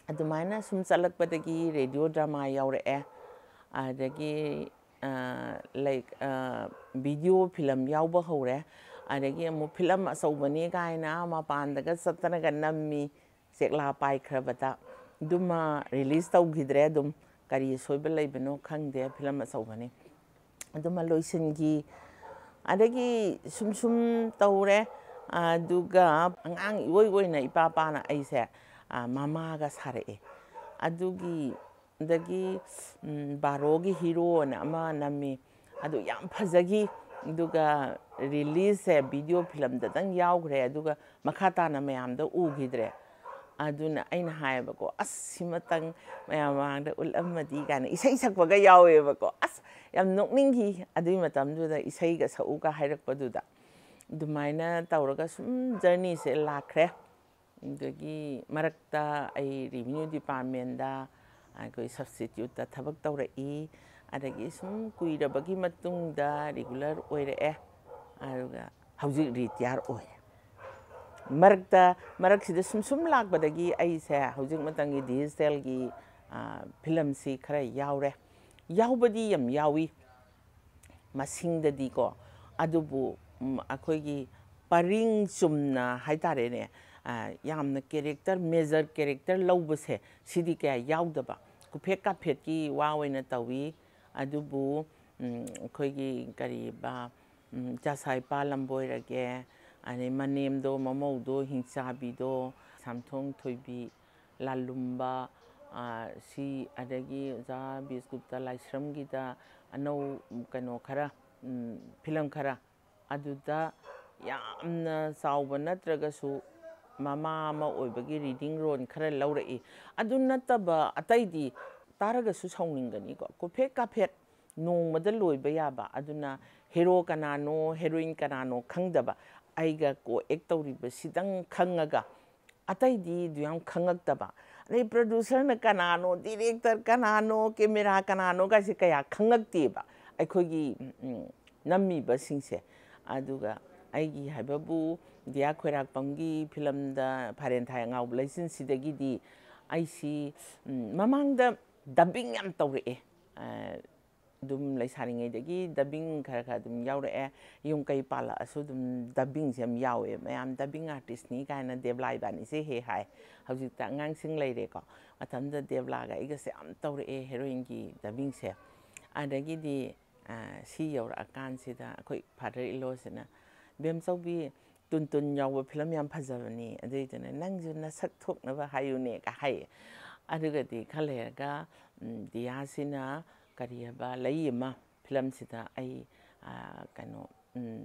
ꯑꯗꯨꯃꯥꯏꯅ ꯁꯨꯝ ꯆꯠꯂꯛꯄꯗꯒꯤ ꯔꯦꯗꯤꯑꯣ ꯗ꯭ꯔꯃꯥ ꯌꯥꯎꯔꯛꯑꯦ, ꯑꯗꯒꯤ ꯂꯥꯏꯛ ꯚꯤꯗꯤꯑꯣ ꯐꯤꯂꯝ ꯌꯥꯎꯕ ꯍꯧꯔꯦ꯫ ꯑꯗꯒꯤ ꯑꯃꯨꯛ ꯐꯤꯂꯝ ꯑꯆꯧꯕꯅꯤ ꯀꯥꯏꯅ ꯃꯄꯥꯟꯗꯒ ꯆꯠꯇꯅꯒ ꯅꯝꯃꯤ꯫ ꯆꯦꯛꯂꯥ ꯄꯥꯏꯈ꯭ꯔꯕꯗ ꯑꯗꯨꯃ ꯔꯤꯂꯤꯁ ꯇꯧꯈꯤꯗ꯭ꯔꯦ꯫ ꯑꯗꯨꯝ ꯀꯔꯤ ꯑꯁꯣꯏꯕ ꯂꯩꯕꯅꯣ ꯈꯪꯗꯦ, ꯐꯤꯂꯝ ꯑꯆꯧꯕꯅꯤ꯫ ꯑꯗꯨꯃ ꯂꯣꯏꯁꯤꯟꯈꯤ꯫ ꯑꯗꯒꯤ ꯁꯨꯝ ꯁꯨꯝ ꯇꯧꯔꯦ꯫ ꯑꯗꯨꯒ ꯑꯉꯥꯡ ꯏꯑꯣꯏ ꯑꯣꯏꯅ ꯏꯄꯥ ꯄꯥꯅ ꯑꯩꯁꯦ, ꯑ, ꯃꯃꯥꯒ ꯁꯥꯔꯛꯑꯦ꯫ ꯑꯗꯨꯒꯤ, ꯑꯗꯒꯤ, ꯎꯝ, ꯕꯥꯔꯣꯒꯤ ꯍꯤꯔꯣꯅ ꯑꯃ ꯅꯝꯃꯤ꯫ ꯑꯗꯨ ꯌꯥꯝ ꯐꯖꯈꯤ꯫ ꯑꯗꯨꯒ ꯔꯤꯂꯤꯖꯁꯦ ꯚꯤꯗꯤꯑꯣ ꯐꯤꯂꯝꯗꯇꯪ ꯌꯥꯎꯈ꯭ꯔꯦ꯫ ꯑꯗꯨꯒ ꯃꯈꯥ ꯇꯥꯅ ꯃꯌꯥꯝꯗ ꯎꯈꯤꯗ꯭ꯔꯦ꯫ ꯑꯗꯨꯅ ꯑꯩꯅ ꯍꯥꯏꯌꯦꯕꯀꯣ, "ꯑꯁ, ꯁꯤꯃꯇꯪ ꯃꯌꯥꯝ ꯃꯃꯥꯡꯗ ꯎꯠꯂꯝꯃꯗꯤ" ꯀꯥꯏꯅ ꯏꯁꯩ ꯁꯛꯄꯒ ꯌꯥꯎꯋꯦꯕꯀꯣ꯫ ꯑꯁ, ꯌꯥꯝ ꯅꯣꯛꯅꯤꯡꯈꯤ ꯑꯗꯨꯒꯤ ꯃꯇꯝꯗꯨꯗ, ꯏꯁꯩꯒ ꯁꯛꯎꯒ ꯍꯥꯏꯔꯛꯄꯗꯨꯗ꯫ ꯑꯗꯨꯃꯥꯏꯅ ꯇꯧꯔꯒ ꯁꯨꯝ ꯖꯔꯅꯤꯁꯦ ꯂꯥꯛꯈ꯭ꯔꯦ꯫ ꯑꯗꯒꯤ ꯃꯔꯛꯇ ꯑꯩ ꯔꯦꯚꯤꯅ꯭ꯌꯨ ꯗꯤꯄꯥꯔꯠꯃꯦꯟꯗ ꯑꯩꯈꯣꯏ ꯁꯕꯁꯇꯤꯇ꯭ꯌꯨꯠꯇ ꯊꯕꯛ ꯇꯧꯔꯛꯏ꯫ ꯑꯗꯒꯤ ꯁꯨꯝ ꯀꯨꯏꯔꯕꯒꯤ ꯃꯇꯨꯡꯗ ꯔꯤꯒꯨꯂꯔ ꯑꯣꯏꯔꯛꯑꯦ꯫ ꯑꯗꯨꯒ ꯍꯧꯖꯤꯛ ꯔꯤꯇꯤꯌꯥꯔ ꯑꯣꯏꯔꯦ꯫ ꯃꯔꯛꯇ, ꯃꯔꯛꯁꯤꯗ ꯁꯨꯝ ꯁꯨꯝ ꯂꯥꯛꯄꯗꯒꯤ ꯑꯩꯁꯦ ꯍꯧꯖꯤꯛ ꯃꯇꯝꯒꯤ ꯗꯤꯖꯤꯇꯦꯜꯒꯤ, ꯑ, ꯐꯤꯂꯝꯁꯤ ꯈꯔ ꯌꯥꯎꯔꯦ꯫ ꯌꯥꯎꯕꯗꯤ ꯌꯥꯝ ꯌꯥꯎꯏ, ꯃꯁꯤꯡꯗꯗꯤꯀꯣ꯫ ꯑꯗꯨꯕꯨ, ꯎꯝ, ꯑꯩꯈꯣꯏꯒꯤ ꯄꯔꯤꯡ ꯆꯨꯝꯅ ꯍꯥꯏ ꯇꯥꯔꯦꯅꯦ, ꯑ, ꯌꯥꯝꯅ ꯀꯦꯔꯦꯛꯇꯔ, ꯃꯦꯖꯔ ꯀꯦꯔꯦꯛꯇꯔ ꯂꯧꯕꯁꯦ, ꯁꯤꯗꯤ ꯀꯌꯥ ꯌꯥꯎꯗꯕ꯫ ꯀꯨꯐꯦꯠ ꯀꯥꯐꯦꯠꯀꯤ ꯋꯥ ꯑꯣꯏꯅ ꯇꯧꯏ꯫ ꯑꯗꯨꯕꯨ, ꯎꯝ, ꯑꯩꯈꯣꯏꯒꯤ ꯀꯔꯤꯕ, ꯎꯝ, ꯏꯆꯥꯁꯥ ꯏꯄꯥ ꯂꯝꯕꯣꯏꯔꯒꯦ, ꯑꯗꯩ ꯃꯅꯦꯝꯗꯣ, ꯃꯃꯧꯗꯣ, ꯍꯤꯡꯆꯥꯕꯤꯗꯣ, ꯁꯥꯝꯊꯣꯡ ꯊꯣꯏꯕꯤ, ꯂꯥꯜꯂꯨꯝꯕ, ꯑ, ꯁꯤ, ꯑꯗꯒꯤ ꯑꯣꯖꯥ ꯕꯤꯁꯒꯨꯞꯇ ꯂꯥꯏꯁ꯭ꯔꯝꯒꯤꯗ ꯑꯅꯧ-, ꯀꯩꯅꯣ ꯈꯔ, ꯎꯝ, ꯐꯤꯂꯝ ꯈꯔ, ꯑꯗꯨꯗ ꯌꯥꯝꯅ ꯆꯥꯎꯕ ꯅꯠꯇ꯭ꯔꯒꯁꯨ ꯃꯃꯥ ꯑꯃ ꯑꯣꯏꯕꯒꯤ ꯔꯤꯗꯤꯡ ꯔꯣꯜ ꯈꯔ ꯂꯧꯔꯛꯏ꯫ ꯑꯗꯨ ꯅꯠꯇꯕ ꯑꯇꯩꯗꯤ ꯇꯥꯔꯒꯁꯨ ꯁꯥꯎꯅꯤꯡꯒꯅꯤꯀꯣ꯫ ꯀꯨꯐꯦꯠ ꯀꯥꯐꯦꯠ ꯅꯣꯡꯃꯗ ꯂꯣꯏꯕ ꯌꯥꯕ꯫ ꯑꯗꯨꯅ ꯍꯦꯔꯣ ꯀꯅꯥꯅꯣ, ꯍꯦꯔꯣꯏꯟ ꯀꯅꯥꯅꯣ ꯈꯪꯗꯕ, ꯑꯩꯒ ꯀꯣ ꯑꯦꯛ ꯇꯧꯔꯤꯕꯁꯤꯗꯪ ꯈꯪꯉꯒ ꯑꯇꯩꯗꯤ ꯑꯗꯨ ꯌꯥꯝ ꯈꯪꯉꯛꯇꯕ꯫ ꯑꯗꯩ ꯄ꯭ꯔꯗ꯭ꯌꯨꯁꯔꯅ ꯀꯅꯥꯅꯣ, ꯗꯤꯔꯦꯛꯇꯔ ꯀꯅꯥꯅꯣ, ꯀꯦꯃꯦꯔꯥ ꯀꯅꯥꯅꯣ ꯀꯥꯏꯁꯦ ꯀꯌꯥ ꯈꯪꯉꯛꯇꯦꯕ ꯑꯩꯈꯣꯏꯒꯤ, ꯎꯝ, ꯅꯝꯃꯤꯕꯁꯤꯡꯁꯦ꯫ ꯑꯗꯨꯒ ꯑꯩꯒꯤ ꯍꯥꯏꯕꯕꯨ ꯗꯤꯌꯥ ꯈꯣꯏꯔꯥꯛꯄꯝꯒꯤ ꯐꯤꯂꯝꯗ ꯐꯥꯔꯦꯟ ꯊꯥꯏ ꯑꯉꯥꯎꯕ ꯂꯩꯆꯤꯟꯁꯤꯗꯒꯤꯗꯤ ꯑꯩꯁꯤ, ꯎꯝ, ꯃꯃꯥꯡꯗ ꯗꯕꯤꯡ ꯌꯥꯝ ꯇꯧꯔꯛꯑꯦ꯫ ꯑ, ꯑꯗꯨꯝ ꯂꯩꯁꯥꯔꯤꯉꯩꯗꯒꯤ ꯗꯕꯤꯡ ꯈꯔ ꯈꯔ ꯑꯗꯨꯝ ꯌꯥꯎꯔꯛꯑꯦ꯫ ꯌꯨꯝ ꯀꯩ ꯄꯥꯜꯂꯛꯑꯁꯨ ꯑꯗꯨꯝ ꯗꯕꯤꯡꯁꯦ ꯌꯥꯝ ꯌꯥꯎꯋꯦ꯫ ꯃꯌꯥꯝ ꯗꯕꯤꯡ ꯑꯥꯔꯇꯤꯁꯅꯤ ꯀꯥꯏꯅ ꯗꯦꯕꯂꯥ ꯏꯕꯥꯅꯤꯁꯦ ꯍꯦꯛ ꯍꯥꯏ꯫ ꯍꯧꯖꯤꯛꯇ ꯑꯉꯥꯡꯁꯤꯡ ꯂꯩꯔꯦꯀꯣ꯫ ꯃꯇꯝꯗ ꯗꯦꯕꯂꯥꯒ ꯑꯩꯒꯁꯦ ꯌꯥꯝ ꯇꯧꯔꯛꯑꯦ ꯍꯦꯔꯣꯏꯟꯒꯤ ꯗꯕꯤꯡꯁꯦ꯫ ꯑꯗꯒꯤꯗꯤ ꯁꯤ ꯌꯧꯔꯛꯑꯀꯥꯟꯁꯤꯗ ꯑꯩꯈꯣꯏ ꯐꯥꯗꯔ ꯏꯂꯣꯁꯤꯅ, "ꯕꯦꯝꯆꯧꯕꯤ, ꯇꯨꯟ ꯇꯨꯟ ꯌꯥꯎꯕ ꯐꯤꯂꯝ ꯌꯥꯝ ꯐꯖꯕꯅꯤ, ꯑꯗꯨꯏꯗꯨꯅ ꯅꯪꯁꯨ ꯅꯁꯛ ꯊꯣꯛꯅꯕ ꯍꯥꯏꯌꯨꯅꯦꯒ" ꯍꯥꯏꯌꯦ꯫ ꯑꯗꯨꯒꯗꯤ ꯈꯔ ꯂꯩꯔꯒ ꯗꯤꯌꯥꯁꯤꯅ ꯀꯔꯤ ꯍꯥꯏꯕ ꯂꯩ ꯑꯃ, ꯐꯤꯂꯝꯁꯤꯗ ꯑꯩ ꯀꯩꯅꯣ,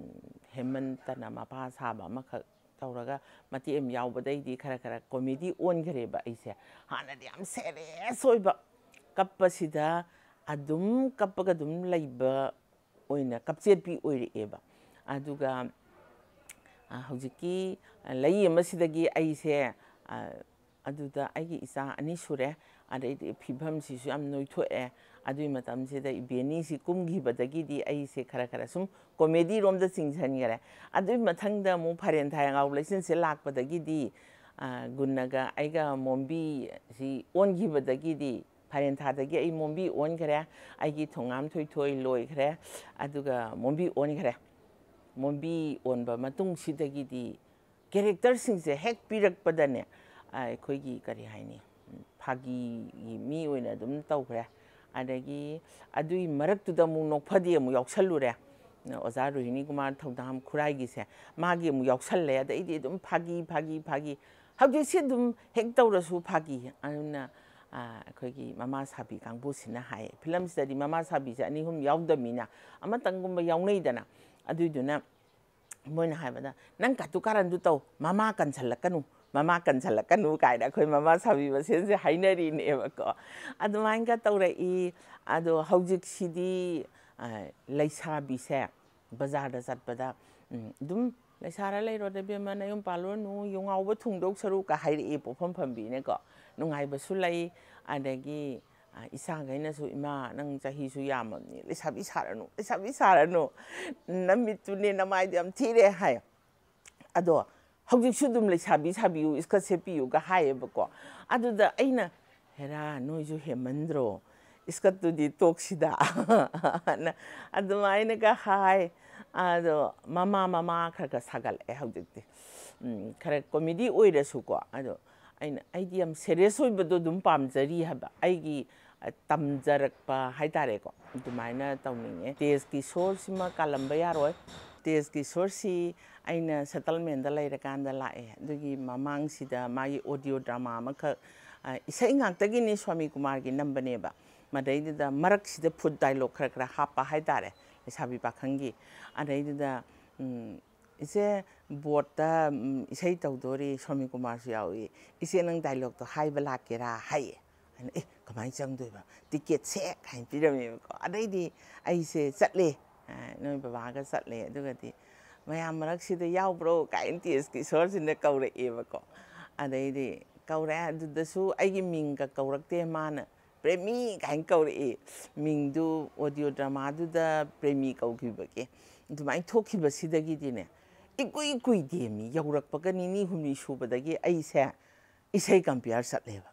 ꯍꯦꯃꯟꯇꯅ ꯃꯄꯥ ꯁꯥꯕ ꯑꯃꯈꯛ ꯇꯧꯔꯒ ꯃꯇꯦꯛ ꯑꯃ ꯌꯥꯎꯕꯗꯩꯗꯤ ꯈꯔ ꯈꯔ ꯀꯣꯃꯦꯗꯤ ꯑꯣꯟꯈ꯭ꯔꯦꯕ ꯑꯩꯁꯦ꯫ ꯍꯥꯟꯅꯗꯤ ꯌꯥꯝ ꯁꯦꯔꯤꯌꯁ ꯑꯣꯏꯕ, ꯀꯞꯄꯁꯤꯗ ꯑꯗꯨꯝ ꯀꯞꯄꯒ ꯑꯗꯨꯝ ꯂꯩꯕ ꯑꯣꯏꯅ ꯀꯞꯆꯦꯠꯄꯤ ꯑꯣꯏꯔꯛꯑꯦꯕ꯫ ꯑꯗꯨꯒ ꯍꯧꯖꯤꯛꯀꯤ ꯂꯩ ꯑꯃꯁꯤꯗꯒꯤ ꯑꯩꯁꯦ, ꯑꯗꯨꯗ ꯑꯩꯒꯤ ꯏꯆꯥ ꯑꯅꯤ ꯁꯨꯔꯦ꯫ ꯑꯗꯩꯗꯤ ꯐꯤꯕꯝꯁꯤꯁꯨ ꯌꯥꯝ ꯅꯣꯏꯊꯣꯛꯑꯦ꯫ ꯑꯗꯨꯒꯤ ꯃꯇꯝꯁꯤꯗ ꯏꯕꯦꯅꯤꯁꯤ ꯀꯨꯝꯈꯤꯕꯗꯒꯤꯗꯤ ꯑꯩꯁꯦ ꯈꯔ ꯈꯔ ꯁꯨꯝ ꯀꯣꯃꯦꯗꯤꯔꯣꯝꯗ ꯆꯤꯡꯁꯤꯟꯈꯔꯦ꯫ ꯑꯗꯨꯒꯤ ꯃꯊꯪꯗ ꯑꯃꯨꯛ ꯐꯥꯔꯦꯟ ꯊꯥ ꯌꯥꯉꯥꯎ ꯂꯩꯆꯤꯟꯁꯦ ꯂꯥꯛꯄꯗꯒꯤꯗꯤ ꯒꯨꯟꯅꯒ ꯑꯩꯒ ꯃꯣꯝꯕꯤꯁꯤ ꯑꯣꯟꯈꯤꯕꯗꯒꯤꯗꯤ, ꯐꯥꯔꯦꯟ ꯊꯥꯗꯒꯤ ꯑꯩ ꯃꯣꯝꯕꯤ ꯑꯣꯟꯈ꯭ꯔꯦ꯫ ꯑꯩꯒꯤ ꯊꯣꯉꯥꯝ ꯊꯣꯏꯊꯣꯏ ꯂꯣꯏꯈ꯭ꯔꯦ꯫ ꯑꯗꯨꯒ ꯃꯣꯝꯕꯤ ꯑꯣꯟꯈ꯭ꯔꯦ꯫ ꯃꯣꯝꯕꯤ ꯑꯣꯟꯕ ꯃꯇꯨꯡꯁꯤꯗꯒꯤꯗꯤ ꯀꯦꯔꯦꯛꯇꯔꯁꯤꯡꯁꯦ ꯍꯦꯛ ꯄꯤꯔꯛꯄꯗꯅꯦ, ꯑꯩꯈꯣꯏꯒꯤ ꯀꯔꯤ ꯍꯥꯏꯅꯤ, ꯐꯥꯒꯤꯒꯤ ꯃꯤ ꯑꯣꯏꯅ ꯑꯗꯨꯝ ꯇꯧꯈ꯭ꯔꯦ꯫ ꯑꯗꯒꯤ ꯑꯗꯨꯒꯤ ꯃꯔꯛꯇꯨꯗ ꯑꯃꯨꯛ ꯅꯣꯛꯐꯗꯦ ꯑꯃꯨꯛ ꯌꯥꯎꯁꯜꯂꯨꯔꯦ꯫ ꯑꯣꯖꯥ ꯔꯣꯍꯤꯅꯤ ꯀꯨꯃꯥꯔ ꯊꯧꯗꯥꯝ ꯈꯨꯔꯥꯏꯒꯤꯁꯦ, ꯃꯥꯒꯤ ꯑꯃꯨꯛ ꯌꯥꯎꯁꯜꯂꯦ꯫ ꯑꯗꯩꯗꯤ ꯑꯗꯨꯝ ꯐꯥꯒꯤ, ꯐꯥꯒꯤ, ꯐꯥꯒꯤ꯫ ꯍꯧꯖꯤꯛꯁꯤ ꯑꯗꯨꯝ ꯍꯦꯛ ꯇꯧꯔꯁꯨ ꯐꯥꯒꯤ꯫ ꯑꯗꯨꯅ ꯑꯩꯈꯣꯏꯒꯤ ꯃꯃꯥ ꯁꯥꯕꯤ ꯀꯥꯡꯕꯨꯁꯤꯅ ꯍꯥꯏ, ꯐꯤꯂꯝꯁꯤꯗꯗꯤ ꯃꯃꯥ ꯁꯥꯕꯤꯁꯦ ꯑꯅꯤ ꯑꯍꯨꯝ ꯌꯥꯎꯗꯕꯅꯤꯅ ꯑꯃꯇꯪꯒꯨꯝꯕ ꯌꯥꯎꯅꯩꯗꯅ꯫ ꯑꯗꯨꯏꯗꯨꯅ ꯃꯣꯏꯅ ꯍꯥꯏꯕꯗ, "ꯅꯪ ꯀꯥꯇꯨ ꯀꯥꯔꯟꯗꯨ ꯇꯧ, ꯃꯃꯥ ꯀꯟꯁꯜꯂꯛꯀꯅꯨ, ꯃꯃꯥ ꯀꯟꯁꯜꯂꯛꯀꯅꯨ" ꯀꯥꯏꯅ ꯑꯩꯈꯣꯏ ꯃꯃꯥ ꯁꯥꯕꯤ ꯃꯁꯦꯟꯁꯦ ꯍꯥꯏꯅꯔꯤꯅꯦꯕꯀꯣ꯫ ꯑꯗꯨꯃꯥꯏꯅꯒ ꯇꯧꯔꯛꯏ꯫ ꯑꯗꯣ ꯍꯧꯖꯤꯛꯁꯤꯗꯤ ꯂꯩꯁꯥꯕꯤꯁꯦ ꯕꯖꯥꯔꯗ ꯆꯠꯄꯗ, "ꯎꯝ, ꯑꯗꯨꯝ ꯂꯩꯁꯥꯔ ꯂꯩꯔꯣꯗ ꯏꯕꯦꯝꯃ, ꯅꯌꯨꯝ ꯄꯥꯜꯂꯨꯔꯅꯨ, ꯌꯨ ꯉꯥꯎꯕ ꯊꯨꯡꯗꯧ ꯁꯔꯨꯛꯀ" ꯍꯥꯏꯔꯛꯑꯦ ꯄꯣꯠꯐꯝ ꯐꯝꯕꯤꯅꯀꯣ꯫ ꯅꯨꯡꯉꯥꯏꯕꯁꯨ ꯂꯩ꯫ ꯑꯗꯒꯤ ꯏꯆꯥꯈꯩꯅꯁꯨ, "ꯏꯃꯥ, ꯅꯪ ꯆꯍꯤꯁꯨ ꯌꯥꯝꯃꯕꯅꯤ, ꯂꯩꯁꯥꯕꯤ ꯁꯥꯔꯅꯨ, ꯂꯩꯁꯥꯕꯤ ꯁꯥꯔꯅꯨ, ꯅꯃꯤꯠꯇꯨꯅꯦ, ꯅꯃꯥꯏꯗꯣ ꯌꯥꯝ ꯊꯤꯔꯦ" ꯍꯥꯏ꯫ ꯑꯗꯣ ꯍꯧꯖꯤꯛꯁꯨ ꯑꯗꯨꯝ "ꯂꯩꯁꯥꯕꯤ ꯁꯥꯕꯤꯌꯨ, ꯏꯁꯀꯔꯠ ꯁꯦꯠꯄꯤꯌꯨꯒ" ꯍꯥꯏꯌꯦꯕꯀꯣ꯫ ꯑꯗꯨꯗ ꯑꯩꯅ, "ꯍꯦꯔꯥ, ꯅꯣꯏꯁꯨ ꯍꯦꯟꯃꯟꯗ꯭ꯔꯣ? "ꯏꯁꯀꯠꯇꯨꯗꯤ ꯇꯣꯛꯁꯤꯗ" ꯑꯅ ꯑꯗꯨꯃꯥꯏꯅꯒ ꯍꯥꯏ꯫ ꯑꯗꯣ ꯃꯃꯥ ꯃꯃꯥ ꯈꯔ ꯈꯔ ꯁꯥꯒꯠꯂꯛꯑꯦ ꯍꯧꯖꯤꯛꯇꯤ꯫ ꯎꯝ, ꯈꯔ ꯀꯣꯃꯦꯗꯤ ꯑꯣꯏꯔꯁꯨꯀꯣ꯫ ꯑꯗꯣ ꯑꯩꯅ, ꯑꯩꯗꯤ ꯌꯥꯝ ꯁꯦꯔꯤꯌꯁ ꯑꯣꯏꯕꯗꯣ ꯑꯗꯨꯝ ꯄꯥꯝꯖꯔꯤ ꯍꯥꯏꯕ, ꯑꯩꯒꯤ, ꯑ, ꯇꯝꯖꯔꯛꯄ ꯍꯥꯏꯇꯥꯔꯦꯀꯣ, ꯑꯗꯨꯃꯥꯏꯅ ꯇꯧꯅꯤꯡꯉꯦ꯫ ꯇꯦꯖꯀꯤ ꯁꯣꯔꯁꯤꯃ ꯀꯥꯜꯂꯝꯕ ꯌꯥꯔꯣꯏ꯫ ꯇꯦꯖꯀꯤ ꯁꯣꯔꯁꯤ ꯑꯩꯅ ꯁꯦꯇꯜꯃꯦꯟꯗ ꯂꯩꯔꯀꯥꯟꯗ ꯂꯥꯛꯑꯦ꯫ ꯑꯗꯨꯒꯤ ꯃꯃꯥꯡꯁꯤꯗ ꯃꯥꯒꯤ ꯑꯣꯗꯤꯑꯣ ꯗ꯭ꯔꯃꯥ ꯑꯃꯈꯛ, ꯑ, ꯏꯁꯩ ꯉꯥꯛꯇꯒꯤꯅꯤ, ꯁ꯭ꯋꯥꯃꯤ ꯀꯨꯃꯥꯔꯒꯤ ꯅꯝꯕꯅꯦꯕ꯫ ꯃꯗꯩꯗꯨꯗ ꯃꯔꯛꯁꯤꯗ ꯐꯨꯠ ꯗꯥꯏꯂꯣꯛ ꯈꯔ ꯈꯔ ꯍꯥꯞꯄ ꯍꯥꯏꯇꯥꯔꯦ, ꯂꯩꯁꯥꯕꯤ ꯄꯥꯈꯪꯒꯤ꯫ ꯑꯗꯩꯗꯨꯗ, ꯎꯝ, "ꯏꯆꯦ, ꯕꯣꯠꯇ, ꯎꯝ, ꯏꯁꯩ ꯇꯧꯗꯣꯔꯤ, ꯁ꯭ꯋꯥꯃꯤ ꯀꯨꯃꯥꯔꯁꯨ ꯌꯥꯎꯏ꯫ ꯏꯆꯦ, ꯅꯪ ꯗꯥꯏꯂꯣꯛꯇꯣ ꯍꯥꯏꯕ ꯂꯥꯛꯀꯦꯔꯥ?" ꯍꯥꯏꯌꯦ꯫ ꯑꯩꯅ, "ꯑꯦ, ꯀꯃꯥꯏꯅ ꯆꯪꯗꯣꯏꯕ? ꯇꯤꯀꯦꯠ ꯁꯦ" ꯀꯥꯏꯅ ꯄꯤꯔꯝꯃꯦꯕꯀꯣ꯫ ꯑꯗꯩꯗꯤ ꯑꯩꯁꯦ ꯆꯠꯂꯦ, ꯑ, ꯅꯣꯏ ꯕꯕꯥꯒ ꯆꯠꯂꯦ꯫ ꯑꯗꯨꯒꯗꯤ, "ꯃꯌꯥꯝ ꯃꯔꯛꯁꯤꯗ ꯌꯥꯎꯕ꯭ꯔꯣ?" ꯀꯥꯏꯅ ꯇꯦꯖꯀꯤ ꯁꯣꯔꯁꯤꯅ ꯀꯧꯔꯛꯑꯦꯕꯀꯣ꯫ ꯑꯗꯩꯗꯤ ꯀꯧꯔꯛꯑꯦ, ꯑꯗꯨꯗꯁꯨ ꯑꯩꯒꯤ ꯃꯤꯡꯒ ꯀꯧꯔꯛꯇꯦ꯫ ꯃꯥꯅ "ꯄ꯭ꯔꯦꯃꯤ" ꯀꯥꯏꯅ ꯀꯧꯔꯛꯑꯦ꯫ ꯃꯤꯡꯗꯨ ꯑꯣꯗꯤꯑꯣ ꯗ꯭ꯔꯃꯥꯗꯨꯗ ꯄ꯭ꯔꯦꯃꯤ ꯀꯧꯈꯤꯕꯒꯤ꯫ ꯑꯗꯨꯃꯥꯏꯅ ꯊꯣꯛꯈꯤꯕꯁꯤꯗꯒꯤꯗꯤꯅꯦ, ꯏꯀꯨꯏ ꯀꯨꯏꯗꯦ ꯃꯤ, ꯌꯧꯔꯛꯄꯒ ꯅꯤꯅꯤ ꯍꯨꯝꯅꯤ ꯁꯨꯕꯗꯒꯤ ꯑꯩꯁꯦ ꯏꯁꯩ ꯀꯝꯄꯤꯌꯔ ꯆꯠꯂꯦꯕ꯫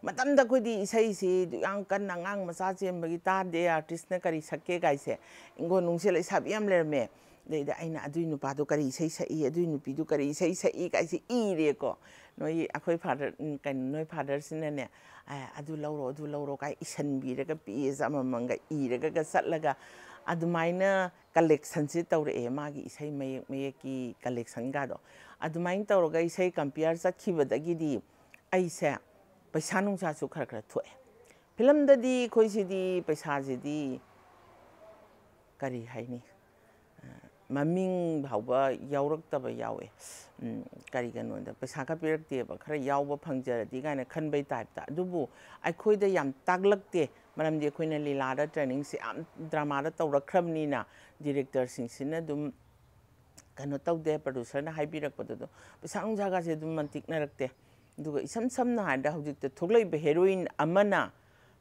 ꯃꯇꯝꯗ ꯑꯩꯈꯣꯏꯗꯤ ꯏꯁꯩꯁꯤ ꯌꯥꯝ ꯀꯟꯅ ꯑꯉꯥꯡ ꯃꯆꯥ ꯆꯦꯟꯕꯒꯤ ꯇꯥꯗꯦ, ꯑꯥꯔꯇꯤꯁꯅ ꯀꯔꯤ ꯁꯛꯀꯦ ꯀꯥꯏꯁꯦ꯫ ꯏꯪꯈꯣꯜ ꯅꯨꯡꯁꯦ ꯂꯩꯁꯥꯕꯤ ꯌꯥꯝ ꯂꯩꯔꯝꯃꯦ꯫ ꯑꯗꯩꯗ ꯑꯩꯅ, "ꯑꯗꯨꯏ ꯅꯨꯄꯥꯗꯣ ꯀꯔꯤ ꯏꯁꯩ ꯁꯛꯏ, ꯑꯗꯨꯏ ꯅꯨꯄꯤꯗꯨ ꯀꯔꯤ ꯏꯁꯩ ꯁꯛꯏ?" ꯀꯥꯏꯁꯦ ꯏꯔꯦꯀꯣ꯫ ꯅꯣꯏ, ꯑꯩꯈꯣꯏ ꯐꯥꯗꯔ, ꯎꯝ, ꯀꯩꯅꯣ, ꯅꯣꯏ ꯐꯥꯗꯔꯁꯤꯅꯅꯦ, "ꯑꯦ, ꯑꯗꯨ ꯂꯧꯔꯣ, ꯑꯗꯨ ꯂꯧꯔꯣ" ꯀꯥꯏ ꯏꯁꯟꯕꯤꯔꯒ, ꯄꯤꯁ ꯑꯃꯃꯝꯒ ꯏꯔꯒꯒ ꯆꯠꯂꯒ ꯑꯗꯨꯃꯥꯏꯅ ꯀꯂꯦꯛꯁꯟꯁꯦ ꯇꯧꯔꯛꯑꯦ, ꯃꯥꯒꯤ ꯏꯁꯩ ꯃꯌꯦꯛ ꯃꯌꯦꯛꯀꯤ ꯀꯂꯦꯛꯁꯟꯒꯗꯣ꯫ ꯑꯗꯨꯃꯥꯏꯅ ꯇꯧꯔꯒ ꯏꯁꯩ ꯀꯝꯄꯤꯌꯔ ꯆꯠꯈꯤꯕꯗꯒꯤꯗꯤ ꯑꯩꯁꯦ ꯄꯩꯁꯥ ꯅꯨꯡꯁꯥꯁꯨ ꯈꯔ ꯈꯔ ꯊꯣꯛꯑꯦ꯫ ꯐꯤꯂꯝꯗꯗꯤ ꯑꯩꯈꯣꯏꯁꯤꯗꯤ ꯄꯩꯁꯥꯁꯤꯗꯤ ꯀꯔꯤ ꯍꯥꯏꯅꯤ, ꯑ, ꯃꯃꯤꯡ ꯐꯥꯎꯕ ꯌꯥꯎꯔꯛꯇꯕ ꯌꯥꯎꯋꯦ꯫ ꯎꯝ, ꯀꯔꯤꯒꯤꯅꯣꯗ ꯄꯩꯁꯥ ꯈꯔ ꯄꯤꯔꯛꯇꯦꯕ, ꯈꯔ ꯌꯥꯎꯕ ꯐꯪꯖꯔꯗꯤ ꯀꯥꯏꯅ ꯈꯟꯕꯩ ꯇꯥꯏꯞꯇ꯫ ꯑꯗꯨꯕꯨ ꯑꯩꯈꯣꯏꯗ ꯌꯥꯝ ꯇꯥꯛꯂꯛꯇꯦ, ꯃꯔꯝꯗꯤ ꯑꯩꯈꯣꯏꯅ ꯂꯤꯂꯥꯗ ꯇ꯭ꯔꯦꯅꯤꯡꯁꯦ ꯌꯥꯝ ꯗ꯭ꯔꯃꯥꯗ ꯇꯧꯔꯛꯈ꯭ꯔꯕꯅꯤꯅ ꯗꯤꯔꯦꯛꯇꯔꯁꯤꯡꯁꯤꯅ ꯑꯗꯨꯝ ꯀꯩꯅꯣ ꯇꯧꯗꯦ, ꯄ꯭ꯔꯗ꯭ꯌꯨꯁꯔꯅ ꯍꯥꯏꯕꯤꯔꯛꯄꯗꯨꯗꯣ ꯄꯩꯁꯥ ꯅꯨꯡꯁꯥꯒꯁꯦ ꯑꯗꯨꯝ ꯃꯟꯇꯤꯛꯅꯔꯛꯇꯦ꯫ ꯑꯗꯨꯒ ꯏꯁꯝ ꯁꯝꯅ ꯍꯥꯏꯔꯕꯗ ꯍꯧꯖꯤꯛꯇ ꯊꯣꯛꯂꯛꯏꯕ ꯍꯦꯔꯣꯏꯟ ꯑꯃꯅ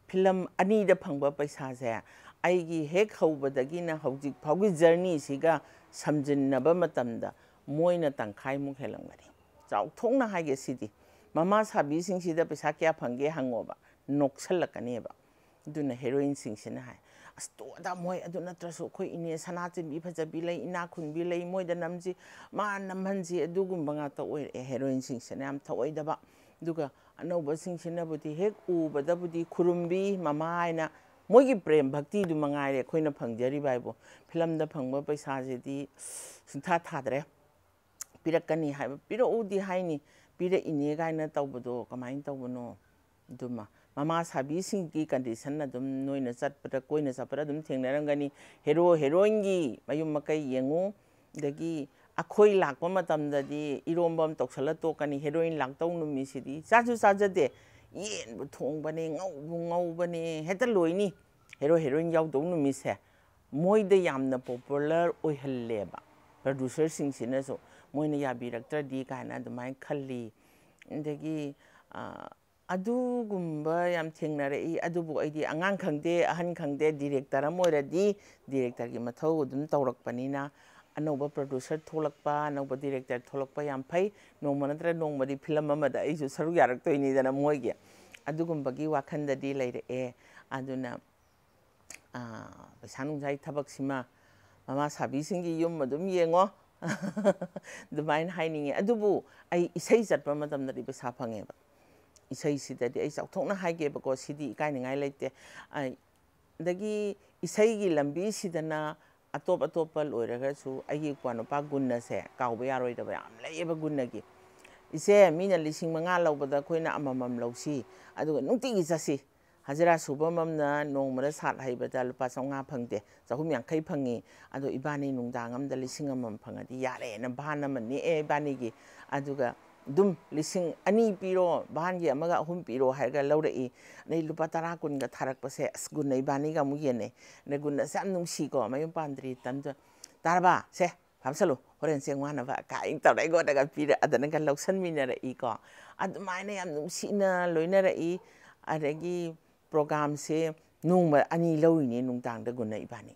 ꯐꯤꯂꯝ ꯑꯅꯤꯗ ꯐꯪꯕ ꯄꯩꯁꯥꯁꯦ ꯑꯩꯒꯤ ꯍꯦꯛ ꯍꯧꯕꯗꯒꯤꯅ ꯍꯧꯖꯤꯛ ꯐꯥꯎꯒꯤ ꯖꯔꯅꯤꯁꯤꯒ ꯁꯝꯖꯤꯟꯅꯕ ꯃꯇꯝꯗ ꯃꯣꯏꯅ ꯇꯪꯈꯥꯏꯃꯨꯛ ꯍꯦꯜꯂꯝꯒꯅꯤ꯫ ꯆꯥꯎꯊꯣꯛꯅ ꯍꯥꯏꯒꯦ ꯁꯤꯗꯤ, ꯃꯃꯥ ꯁꯥꯕꯤꯁꯤꯡꯁꯤꯗ ꯄꯩꯁꯥ ꯀꯌꯥ ꯐꯪꯒꯦ ꯍꯪꯉꯣꯕ, ꯅꯣꯛꯁꯜꯂꯛꯀꯅꯦꯕ꯫ ꯑꯗꯨꯅ ꯍꯦꯔꯣꯏꯟꯁꯤꯡꯁꯤꯅ ꯍꯥꯏ, "ꯑꯁ, ꯇꯣꯛꯑꯗ, ꯃꯣꯏ ꯑꯗꯨ ꯅꯠꯇ꯭ꯔꯁꯨ ꯑꯩꯈꯣꯏ ꯏꯅꯦ ꯁꯅꯥ ꯆꯦꯟꯕꯤ ꯐꯖꯕꯤ ꯂꯩ, ꯏꯅꯥꯛ ꯈꯨꯟꯕꯤ ꯂꯩ, ꯃꯣꯏꯗ ꯅꯝꯁꯤ, ꯃꯥ ꯅꯝꯍꯟꯁꯤ", ꯑꯗꯨꯒꯨꯝꯕ ꯉꯥꯛꯇ ꯑꯣꯏꯔꯛꯑꯦ꯫ ꯍꯦꯔꯣꯏꯟꯁꯤꯡꯁꯤꯅ ꯌꯥꯝ ꯊꯧꯑꯣꯏꯗꯕ꯫ ꯑꯗꯨꯒ ꯑꯅꯧꯕꯁꯤꯡꯁꯤꯅꯕꯨꯗꯤ ꯍꯦꯛ ꯎꯕꯗꯕꯨꯗꯤ ꯈꯨꯔꯨꯝꯕꯤ, ꯃꯃꯥ ꯍꯥꯏꯅ, ꯃꯣꯏꯒꯤ ꯄ꯭ꯔꯦꯝ ꯚꯛꯇꯤꯗꯨ ꯃꯉꯥꯏꯔꯦ ꯑꯩꯈꯣꯏꯅ ꯐꯪꯖꯔꯤꯕ ꯍꯥꯏꯕꯨ꯫ ꯐꯤꯂꯝꯗ ꯐꯪꯕ ꯄꯩꯁꯥꯁꯤꯗꯤ ꯁꯨꯡꯊꯥ ꯊꯥꯗ꯭ꯔꯦ꯫ ꯄꯤꯔꯛꯀꯅꯤ ꯍꯥꯏꯕ, ꯄꯤꯔꯛꯎꯗꯤ ꯍꯥꯏꯅꯤ, ꯄꯤꯔꯛꯏꯅꯦ ꯀꯥꯏꯅ ꯇꯧꯕꯗꯣ ꯀꯃꯥꯏꯅ ꯇꯧꯕꯅꯣ? ꯑꯗꯨꯃ ꯃꯃꯥ ꯁꯥꯕꯤꯁꯤꯡꯒꯤ ꯀꯟꯗꯤꯁꯟ ꯑꯗꯨꯝ ꯅꯣꯏꯅ ꯆꯠꯄꯗ, ꯀꯣꯏꯅ ꯆꯠꯄꯗ ꯑꯗꯨꯝ ꯊꯦꯡꯅꯔꯝꯒꯅꯤ꯫ ꯍꯦꯔꯣ ꯍꯦꯔꯣꯏꯟꯒꯤ ꯃꯌꯨꯝ ꯃꯀꯩ ꯌꯦꯡꯉꯨ, ꯑꯗꯒꯤ ꯑꯩꯈꯣꯏ ꯂꯥꯛꯄ ꯃꯇꯝꯗꯗꯤ ꯏꯔꯣꯝꯕ ꯑꯃ ꯇꯧꯁꯜꯂ ꯇꯣꯛꯀꯅꯤ꯫ ꯍꯦꯔꯣꯏꯟ ꯂꯥꯛꯇꯧ ꯅꯨꯃꯤꯠꯁꯤꯗꯤ ꯆꯥꯁꯨ ꯆꯥꯖꯗꯦ, ꯌꯦꯟꯕꯨ ꯊꯣꯡꯕꯅꯦ, ꯉꯧꯕꯨ ꯉꯧꯕꯅꯦ, ꯍꯦꯛꯇ ꯂꯣꯏꯅꯤ꯫ ꯍꯦꯔꯣ ꯍꯦꯔꯣꯏꯟ ꯌꯥꯎꯗꯧ ꯅꯨꯃꯤꯠꯁꯦ ꯃꯣꯏꯗ ꯌꯥꯝꯅ ꯄꯣꯄꯨꯂꯔ ꯑꯣꯏꯍꯜꯂꯦꯕ꯫ ꯄ꯭ꯔꯗ꯭ꯌꯨꯁꯔꯁꯤꯡꯁꯤꯅꯁꯨ ꯃꯣꯏꯅ ꯌꯥꯕꯤꯔꯛꯇ꯭ꯔꯗꯤ ꯀꯥꯏꯅ ꯑꯗꯨꯃꯥꯏꯅ ꯈꯜꯂꯤ꯫ ꯑꯗꯒꯤ, ꯑ, ꯑꯗꯨꯒꯨꯝꯕ ꯌꯥꯝ ꯊꯦꯡꯅꯔꯛꯏ꯫ ꯑꯗꯨꯕꯨ ꯑꯩꯗꯤ ꯑꯉꯥꯡ ꯈꯪꯗꯦ, ꯑꯍꯟ ꯈꯪꯗꯦ, ꯗꯤꯔꯦꯛꯇꯔ ꯑꯃ ꯑꯣꯏꯔꯗꯤ ꯗꯤꯔꯦꯛꯇꯔꯒꯤ ꯃꯊꯧ ꯑꯗꯨꯝ ꯇꯧꯔꯛꯄꯅꯤꯅ, ꯑꯅꯧꯕ ꯄ꯭ꯔꯗ꯭ꯌꯨꯁꯔ ꯊꯣꯛꯂꯛꯄ, ꯑꯅꯧꯕ ꯗꯤꯔꯦꯛꯇꯔ ꯊꯣꯛꯂꯛꯄ ꯌꯥꯝ ꯐꯩ꯫ ꯅꯣꯡꯃ ꯅꯠꯇ꯭ꯔ ꯅꯣꯡꯃꯗꯤ ꯐꯤꯂꯝ ꯑꯃꯗ ꯑꯩꯁꯨ ꯁꯔꯨꯛ ꯌꯥꯔꯛꯇꯣꯏꯅꯤꯗꯅ ꯃꯣꯏꯒꯤ꯫ ꯑꯗꯨꯒꯨꯝꯕꯒꯤ ꯋꯥꯈꯜꯗꯗꯤ ꯂꯩꯔꯛꯑꯦ꯫ ꯑꯗꯨꯅ, ꯑ, ꯄꯩꯁꯥ ꯅꯨꯡꯁꯥꯒꯤ ꯊꯕꯛꯁꯤꯃ ꯃꯃꯥ ꯁꯥꯕꯤꯁꯤꯡꯒꯤ ꯌꯨꯝ ꯑꯗꯨꯝ ꯌꯦꯡꯉꯣ꯫ ꯑꯗꯨꯃꯥꯏꯅ ꯍꯥꯏꯅꯤꯡꯉꯤ꯫ ꯑꯗꯨꯕꯨ ꯑꯩ ꯏꯁꯩ ꯆꯠꯄ ꯃꯇꯝꯗꯗꯤ ꯄꯩꯁꯥ ꯐꯪꯉꯦꯕ꯫ ꯏꯁꯩꯁꯤꯗꯗꯤ ꯑꯩ ꯆꯥꯎꯊꯣꯛꯅ ꯍꯥꯏꯒꯦꯕꯀꯣ, ꯁꯤꯗꯤ ꯏꯀꯥꯏꯅꯤꯡꯉꯥꯏ ꯂꯩꯇꯦ꯫ ꯑꯩ, ꯑꯗꯒꯤ ꯏꯁꯩꯒꯤ ꯂꯝꯕꯤꯁꯤꯗꯅ ꯑꯇꯣꯞ ꯑꯇꯣꯞꯄ ꯂꯣꯏꯔꯒꯁꯨ ꯑꯩꯒꯤ ꯏꯄ꯭ꯋꯥ ꯅꯨꯄꯥ ꯒꯨꯟꯅꯁꯦ ꯀꯥꯎꯕ ꯌꯥꯔꯣꯏꯗꯕ ꯌꯥꯝ ꯂꯩꯌꯦꯕ ꯒꯨꯟꯅꯒꯤ꯫ "ꯏꯆꯦ, ꯃꯤꯅ ꯂꯤꯁꯤꯡ ꯃꯉꯥ ꯂꯧꯕꯗ ꯑꯩꯈꯣꯏꯅ ꯑꯃꯃꯝ ꯂꯧꯁꯤ, ꯑꯗꯨꯒ ꯅꯨꯡꯇꯤꯒꯤ ꯆꯠꯁꯤ꯫ ꯍꯖꯤꯔꯥ ꯁꯨꯕ ꯑꯃꯝꯅ ꯅꯣꯡꯃꯗ ꯁꯥꯠ ꯍꯩꯕꯗ ꯂꯨꯄꯥ ꯆꯥꯝꯃꯉꯥ ꯐꯪꯗꯦ, ꯆꯍꯨꯝ ꯌꯥꯡꯈꯩ ꯐꯪꯉꯤ꯫ ꯑꯗꯣ ꯏꯕꯥꯅꯤ ꯅꯨꯡꯗꯥꯡ ꯑꯃꯗ ꯂꯤꯁꯤꯡ ꯑꯃꯃꯝ ꯐꯪꯉꯗꯤ ꯌꯥꯔꯦꯅ" ꯚꯥꯟ ꯑꯃ ꯅꯦꯛꯑꯦ ꯏꯕꯥꯅꯤꯒꯤ꯫ ꯑꯗꯨꯒ ꯑꯗꯨꯝ ꯂꯤꯁꯤꯡ ꯑꯅꯤ ꯄꯤꯔꯣ, ꯚꯥꯟꯒꯤ ꯑꯃꯒ ꯑꯍꯨꯝ ꯄꯤꯔꯣ ꯍꯥꯏꯔꯒ ꯂꯧꯔꯛꯏ꯫ ꯑꯗꯩ ꯂꯨꯄꯥ ꯇꯔꯥ ꯀꯨꯟꯒ ꯊꯥꯔꯛꯄꯁꯦ, ꯑꯁ, ꯒꯨꯟꯅ ꯏꯕꯥꯅꯤꯒ ꯑꯃꯨꯛ ꯌꯦꯟꯅꯩ꯫ ꯑꯗꯩ ꯒꯨꯟꯅꯁꯦ ꯌꯥꯝ ꯅꯨꯡꯁꯤꯀꯣ, ꯃꯌꯨꯝ ꯄꯥꯟꯗ꯭ꯔꯤ ꯇꯟꯗ, "ꯇꯥꯔꯕ? ꯁꯦ, ꯐꯥꯝꯁꯜꯂꯨ, ꯍꯣꯔꯦꯟ ꯆꯦꯡ ꯋꯥꯅꯕ" ꯀꯥꯏꯅ ꯇꯧꯔꯒ ꯑꯩꯉꯣꯟꯗꯒ ꯄꯤꯔ-, ꯑꯗꯨꯅꯒ ꯂꯧꯁꯟꯃꯤꯟꯅꯔꯛꯏꯀꯣ꯫ ꯑꯗꯨꯃꯥꯏꯅ ꯌꯥꯝ ꯅꯨꯡꯁꯤꯅ ꯂꯣꯏꯅꯔꯛꯏ꯫ ꯑꯗꯒꯤ ꯄ꯭ꯔꯣꯒꯥꯝꯁꯦ ꯅꯣꯡꯃ ꯑꯅꯤ ꯂꯧꯔꯤꯅꯦ ꯅꯨꯡꯗꯥꯡꯗ ꯒꯨꯟꯅ ꯏꯕꯥꯅꯤ꯫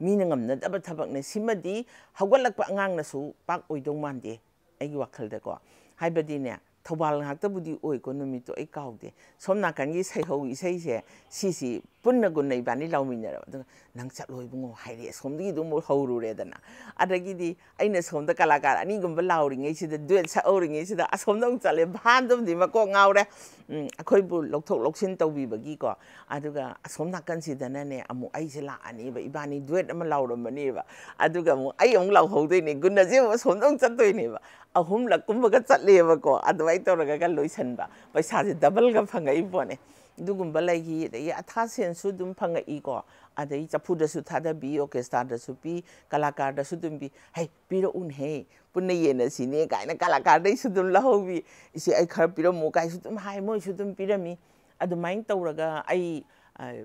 ꯃꯤꯅ ꯉꯝꯅꯗꯕ ꯊꯕꯛꯅꯦ꯫ ꯁꯤꯃꯗꯤ ꯍꯧꯒꯠꯂꯛꯄ ꯑꯉꯥꯡꯅꯁꯨ ꯄꯥꯛ ꯑꯣꯏꯗꯧ ꯃꯥꯟꯗꯦ ꯑꯩꯒꯤ ꯋꯥꯈꯜꯗꯀꯣ꯫ ꯍꯥꯏꯕꯗꯤꯅꯦ, ꯊꯧꯕꯥꯜ ꯉꯥꯛꯇꯕꯨꯗꯤ ꯑꯣꯏꯀꯣ, ꯅꯨꯃꯤꯠꯇꯣ ꯑꯩ ꯀꯥꯎꯗꯦ꯫ ꯁꯣꯝ ꯅꯥꯀꯟꯒꯤ ꯁꯩꯍꯧ ꯏꯁꯩꯁꯦ ꯁꯤꯁꯤ ꯄꯨꯟꯅ ꯒꯨꯟꯅ ꯏꯕꯥꯅꯤ ꯂꯥꯎꯃꯤꯟꯅꯔꯕ꯫ ꯑꯗꯨꯒ "ꯅꯪ ꯆꯠꯂꯣ ꯏꯕꯨꯡꯉꯣ" ꯍꯥꯏꯔꯦ, ꯑꯁꯣꯝꯗꯒꯤ ꯑꯗꯨꯝ ꯑꯃꯨꯛ ꯍꯧꯔꯨꯔꯦꯗꯅ꯫ ꯑꯗꯒꯤꯗꯤ ꯑꯩꯅ ꯁꯣꯝꯗ ꯀꯂꯥꯀꯥꯔ ꯑꯅꯤꯒꯨꯝꯕ ꯂꯥꯎꯔꯤꯉꯩꯁꯤꯗ, ꯗꯨꯋꯦꯠ ꯁꯛꯍꯧꯔꯤꯉꯩꯁꯤꯗ ꯑꯁꯣꯝꯗ ꯑꯃꯨꯛ ꯆꯠꯂꯦ꯫ ꯚꯥꯟꯗꯨꯝꯗꯤ ꯃꯀꯣꯛ ꯉꯥꯎꯔꯦ꯫ ꯎꯝ, ꯑꯩꯈꯣꯏꯕꯨ ꯂꯧꯊꯣꯛ ꯂꯧꯁꯤꯟ ꯇꯧꯕꯤꯕꯒꯤꯀꯣ꯫ ꯑꯗꯨꯒ ꯑꯁꯣꯝ ꯅꯥꯀꯟꯁꯤꯗꯅꯅꯦ ꯑꯃꯨꯛ ꯑꯩꯁꯦ ꯂꯥꯛꯑꯅꯦꯕ, ꯏꯕꯥꯅꯤ ꯗꯨꯋꯦꯠ ꯑꯃ ꯂꯥꯎꯔꯝꯕꯅꯦꯕ꯫ ꯑꯗꯨꯒ ꯑꯃꯨꯛ ꯑꯩ ꯑꯃꯨꯛ ꯂꯥꯎꯍꯧꯗꯣꯏꯅꯦ, ꯒꯨꯟꯅꯁꯦ ꯑꯃꯨꯛ ꯑꯁꯣꯝꯗ ꯑꯃꯨꯛ ꯆꯠꯇꯣꯏꯅꯦꯕ꯫ ꯑꯍꯨꯝꯂꯛ ꯀꯨꯝꯕꯒ ꯆꯠꯂꯦꯕꯀꯣ꯫ ꯑꯗꯨꯃꯥꯏꯅ ꯇꯧꯔꯒ ꯂꯣꯏꯁꯟꯕ, ꯄꯩꯁꯥꯁꯦ ꯗꯕꯜꯒ ꯐꯪꯉꯛꯏ ꯄꯣꯠꯅꯦ꯫ ꯑꯗꯨꯒꯨꯝꯕ ꯂꯩꯈꯤ꯫ ꯑꯗꯒꯤ ꯑꯊꯥ ꯁꯦꯟꯁꯨ ꯑꯗꯨꯝ ꯐꯪꯉꯛꯏꯀꯣ꯫ ꯑꯗꯩ ꯆꯐꯨꯗꯁꯨ ꯊꯥꯗꯕꯤ, ꯑꯣꯔꯀꯦꯁꯇ꯭ꯔꯥꯗꯁꯨ ꯄꯤ, ꯀꯂꯥꯀꯥꯔꯗꯁꯨ ꯑꯗꯨꯝ ꯄꯤ꯫ "ꯍꯩ, ꯄꯤꯔꯛꯎꯅꯍꯦ, ꯄꯨꯟꯅ ꯌꯦꯟꯅꯁꯤꯅꯦ" ꯀꯥꯏꯅ ꯀꯂꯥꯀꯥꯔꯗꯩꯁꯨ ꯑꯗꯨꯝ ꯂꯧꯍꯧꯕꯤ꯫ "ꯏꯆꯦ, ꯑꯩ ꯈꯔ ꯄꯤꯔꯝꯃꯨ" ꯀꯥꯏꯁꯨ ꯑꯗꯨꯝ ꯍꯥꯏ, ꯃꯣꯏꯁꯨ ꯑꯗꯨꯝ ꯄꯤꯔꯝꯃꯤ꯫ ꯑꯗꯨꯃꯥꯏꯅ ꯇꯧꯔꯒ ꯑꯩ, ꯑ,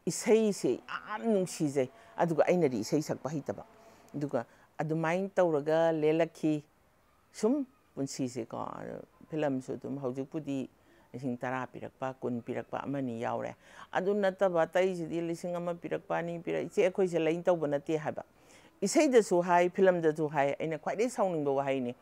ꯏꯁꯩꯁꯦ ꯌꯥꯝ ꯅꯨꯡꯁꯤꯖꯩ꯫ ꯑꯗꯨꯒ ꯑꯩꯅꯗꯤ ꯏꯁꯩ ꯁꯛꯄ ꯍꯩꯇꯕ꯫ ꯑꯗꯨꯒ ꯑꯗꯨꯃꯥꯏꯅ ꯇꯧꯔꯒ ꯂꯦꯜꯂꯛꯈꯤ꯫ ꯁꯨꯝ ꯄꯨꯟꯁꯤꯁꯦꯀꯣ, ꯐꯤꯂꯝꯁꯨ ꯑꯗꯨꯝ ꯍꯧꯖꯤꯛꯄꯨꯗꯤ ꯂꯤꯁꯤꯡ ꯇꯔꯥ ꯄꯤꯔꯛꯄ, ꯀꯨꯟ ꯄꯤꯔꯛꯄ ꯑꯃꯅꯤ ꯌꯥꯎꯔꯦ꯫ ꯑꯗꯨ ꯅꯠꯇꯕ ꯑꯇꯩꯁꯤꯗꯤ ꯂꯤꯁꯤꯡ ꯑꯃ ꯄꯤꯔꯛꯄ, ꯑꯅꯤ ꯄꯤꯔꯛ-, "ꯏꯆꯦ, ꯑꯩꯈꯣꯏꯁꯦ ꯂꯩꯅ ꯇꯧꯕ ꯅꯠꯇꯦ" ꯍꯥꯏꯕ꯫ ꯏꯁꯩꯗꯁꯨ ꯍꯥꯏ, ꯐꯤꯂꯝꯗꯁꯨ ꯍꯥꯏ, ꯑꯩꯅ ꯈ꯭ꯋꯥꯏꯗꯒꯤ ꯁꯥꯎꯅꯤꯡꯕ ꯋꯥꯍꯩꯅꯤ,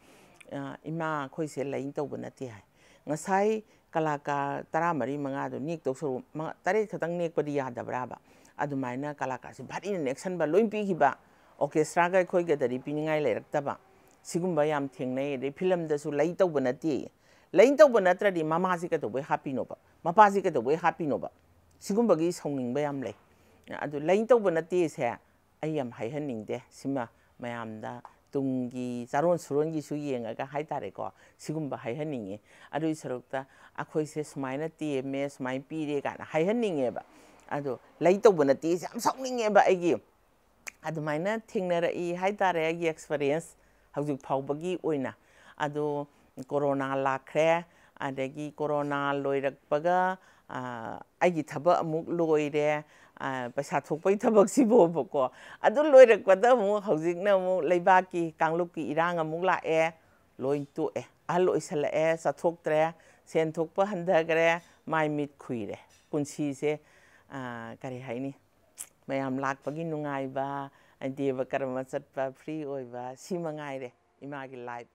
"ꯑ, ꯏꯃꯥ, ꯑꯩꯈꯣꯏꯁꯦ ꯂꯩꯅ ꯇꯧꯕ ꯅꯠꯇꯦ" ꯍꯥꯏ꯫ ꯉꯁꯥꯏ ꯀꯂꯥꯀꯥꯔ ꯇꯔꯥꯃꯔꯤ ꯃꯉꯥꯗꯣ ꯅꯦꯛꯇꯧ ꯁꯔꯨꯛ ꯃꯉꯥ, ꯇꯔꯦꯠ ꯈꯛꯇꯪ ꯅꯦꯛꯄꯗꯤ ꯌꯥꯗꯕ꯭ꯔꯥꯕ? ꯑꯗꯨꯃꯥꯏꯅ ꯀꯂꯥꯀꯥꯔꯁꯦ ꯚꯥꯔꯤꯅ ꯅꯦꯛꯁꯟꯕ, ꯂꯣꯏ ꯄꯤꯈꯤꯕ, ꯑꯣꯔꯀꯦꯁꯇ꯭ꯔꯥꯒ ꯑꯩꯈꯣꯏꯒꯗꯗꯤ ꯄꯤꯅꯤꯡꯉꯥꯏ ꯂꯩꯔꯛꯇꯕ, ꯁꯤꯒꯨꯝꯕ ꯌꯥꯝ ꯊꯦꯡꯅꯩ꯫ ꯑꯗꯩ ꯐꯤꯂꯝꯗꯁꯨ ꯂꯩ ꯇꯧꯕ ꯅꯠꯇꯦ꯫ ꯂꯩ ꯇꯧꯕ ꯅꯠꯇ꯭ꯔꯗꯤ ꯃꯃꯥꯁꯤ ꯀꯩꯗꯧꯕꯩ ꯍꯥꯞꯄꯤꯅꯣꯕ? ꯃꯄꯥꯁꯤ ꯀꯩꯗꯧꯕꯩ ꯍꯥꯞꯄꯤꯅꯣꯕ? ꯁꯤꯒꯨꯝꯕꯒꯤ ꯁꯥꯎꯅꯤꯡꯕ ꯌꯥꯝ ꯂꯩ꯫ ꯑꯗꯨ ꯂꯩ ꯇꯧꯕ ꯅꯠꯇꯦꯁꯦ ꯑꯩ ꯌꯥꯝ ꯍꯥꯏꯍꯟꯅꯤꯡꯗꯦ꯫ ꯁꯤꯃ ꯃꯌꯥꯝꯗ ꯇꯨꯡꯒꯤ ꯆꯥꯔꯣꯟ ꯁꯨꯔꯣꯟꯒꯤꯁꯨ ꯌꯦꯡꯉꯒ ꯍꯥꯏꯇꯥꯔꯦꯀꯣ, ꯁꯤꯒꯨꯝꯕ ꯍꯥꯏꯍꯟꯅꯤꯡꯉꯤ꯫ ꯑꯗꯨꯒꯤ ꯁꯔꯨꯛꯇ "ꯑꯩꯈꯣꯏꯁꯦ ꯁꯨꯃꯥꯏꯅ ꯇꯦꯝꯃꯦ, ꯁꯨꯃꯥꯏꯅ ꯄꯤꯔꯦ" ꯀꯥꯏꯅ ꯍꯥꯏꯍꯟꯅꯤꯡꯉꯦꯕ꯫ ꯑꯗꯣ ꯂꯩ ꯇꯧꯕ ꯅꯠꯇꯦꯁꯦ ꯌꯥꯝ ꯁꯥꯎꯅꯤꯡꯉꯦꯕ ꯑꯩꯒꯤ꯫ ꯑꯗꯨꯃꯥꯏꯅ ꯊꯦꯡꯅꯔꯛꯏ ꯍꯥꯏꯇꯥꯔꯦ, ꯑꯩꯒꯤ ꯑꯦꯛꯁꯄꯔꯤꯌꯦꯟꯁ ꯍꯧꯖꯤꯛ ꯐꯥꯎꯕꯒꯤ ꯑꯣꯏꯅ꯫ ꯑꯗꯣ ꯀꯣꯔꯣꯅꯥ ꯂꯥꯛꯈ꯭ꯔꯦ, ꯑꯗꯒꯤ ꯀꯣꯔꯣꯅꯥ ꯂꯣꯏꯔꯛꯄꯒ, ꯑ, ꯑꯩꯒꯤ ꯊꯕꯛ ꯑꯃꯨꯛ ꯂꯣꯏꯔꯦ, ꯑ, ꯄꯩꯁꯥ ꯊꯣꯛꯄꯒꯤ ꯊꯕꯛꯁꯤꯕꯣꯕꯀꯣ꯫ ꯑꯗꯨ ꯂꯣꯏꯔꯛꯄꯗ ꯑꯃꯨꯛ ꯍꯧꯖꯤꯛꯅ ꯑꯃꯨꯛ ꯂꯩꯕꯥꯛꯀꯤ ꯀꯥꯡꯂꯨꯞꯀꯤ ꯏꯔꯥꯡ ꯑꯃꯨꯛ ꯂꯥꯛꯑꯦ, ꯂꯣꯏ ꯇꯣꯛꯑꯦ꯫ ꯑꯍꯜ ꯑꯣꯏꯁꯜꯂꯛꯑꯦ, ꯆꯠꯊꯣꯛꯇ꯭ꯔꯦ, ꯁꯦꯟ ꯊꯣꯛꯄ ꯍꯟꯊꯈ꯭ꯔꯦ, ꯃꯥꯏ ꯃꯤꯠ ꯈꯨꯏꯔꯦ꯫ ꯄꯨꯟꯁꯤꯁꯦ, ꯑ, ꯀꯔꯤ ꯍꯥꯏꯅꯤ, ꯃꯌꯥꯝ ꯂꯥꯛꯄꯒꯤ ꯅꯨꯡꯉꯥꯏꯕ, ꯗꯦꯕ ꯀꯔꯃ ꯆꯠꯄ, ꯐ꯭ꯔꯤ ꯑꯣꯏꯕ, ꯁꯤ ꯃꯉꯥꯏꯔꯦ ꯏꯃꯥꯒꯤ ꯂꯥꯏꯐ꯫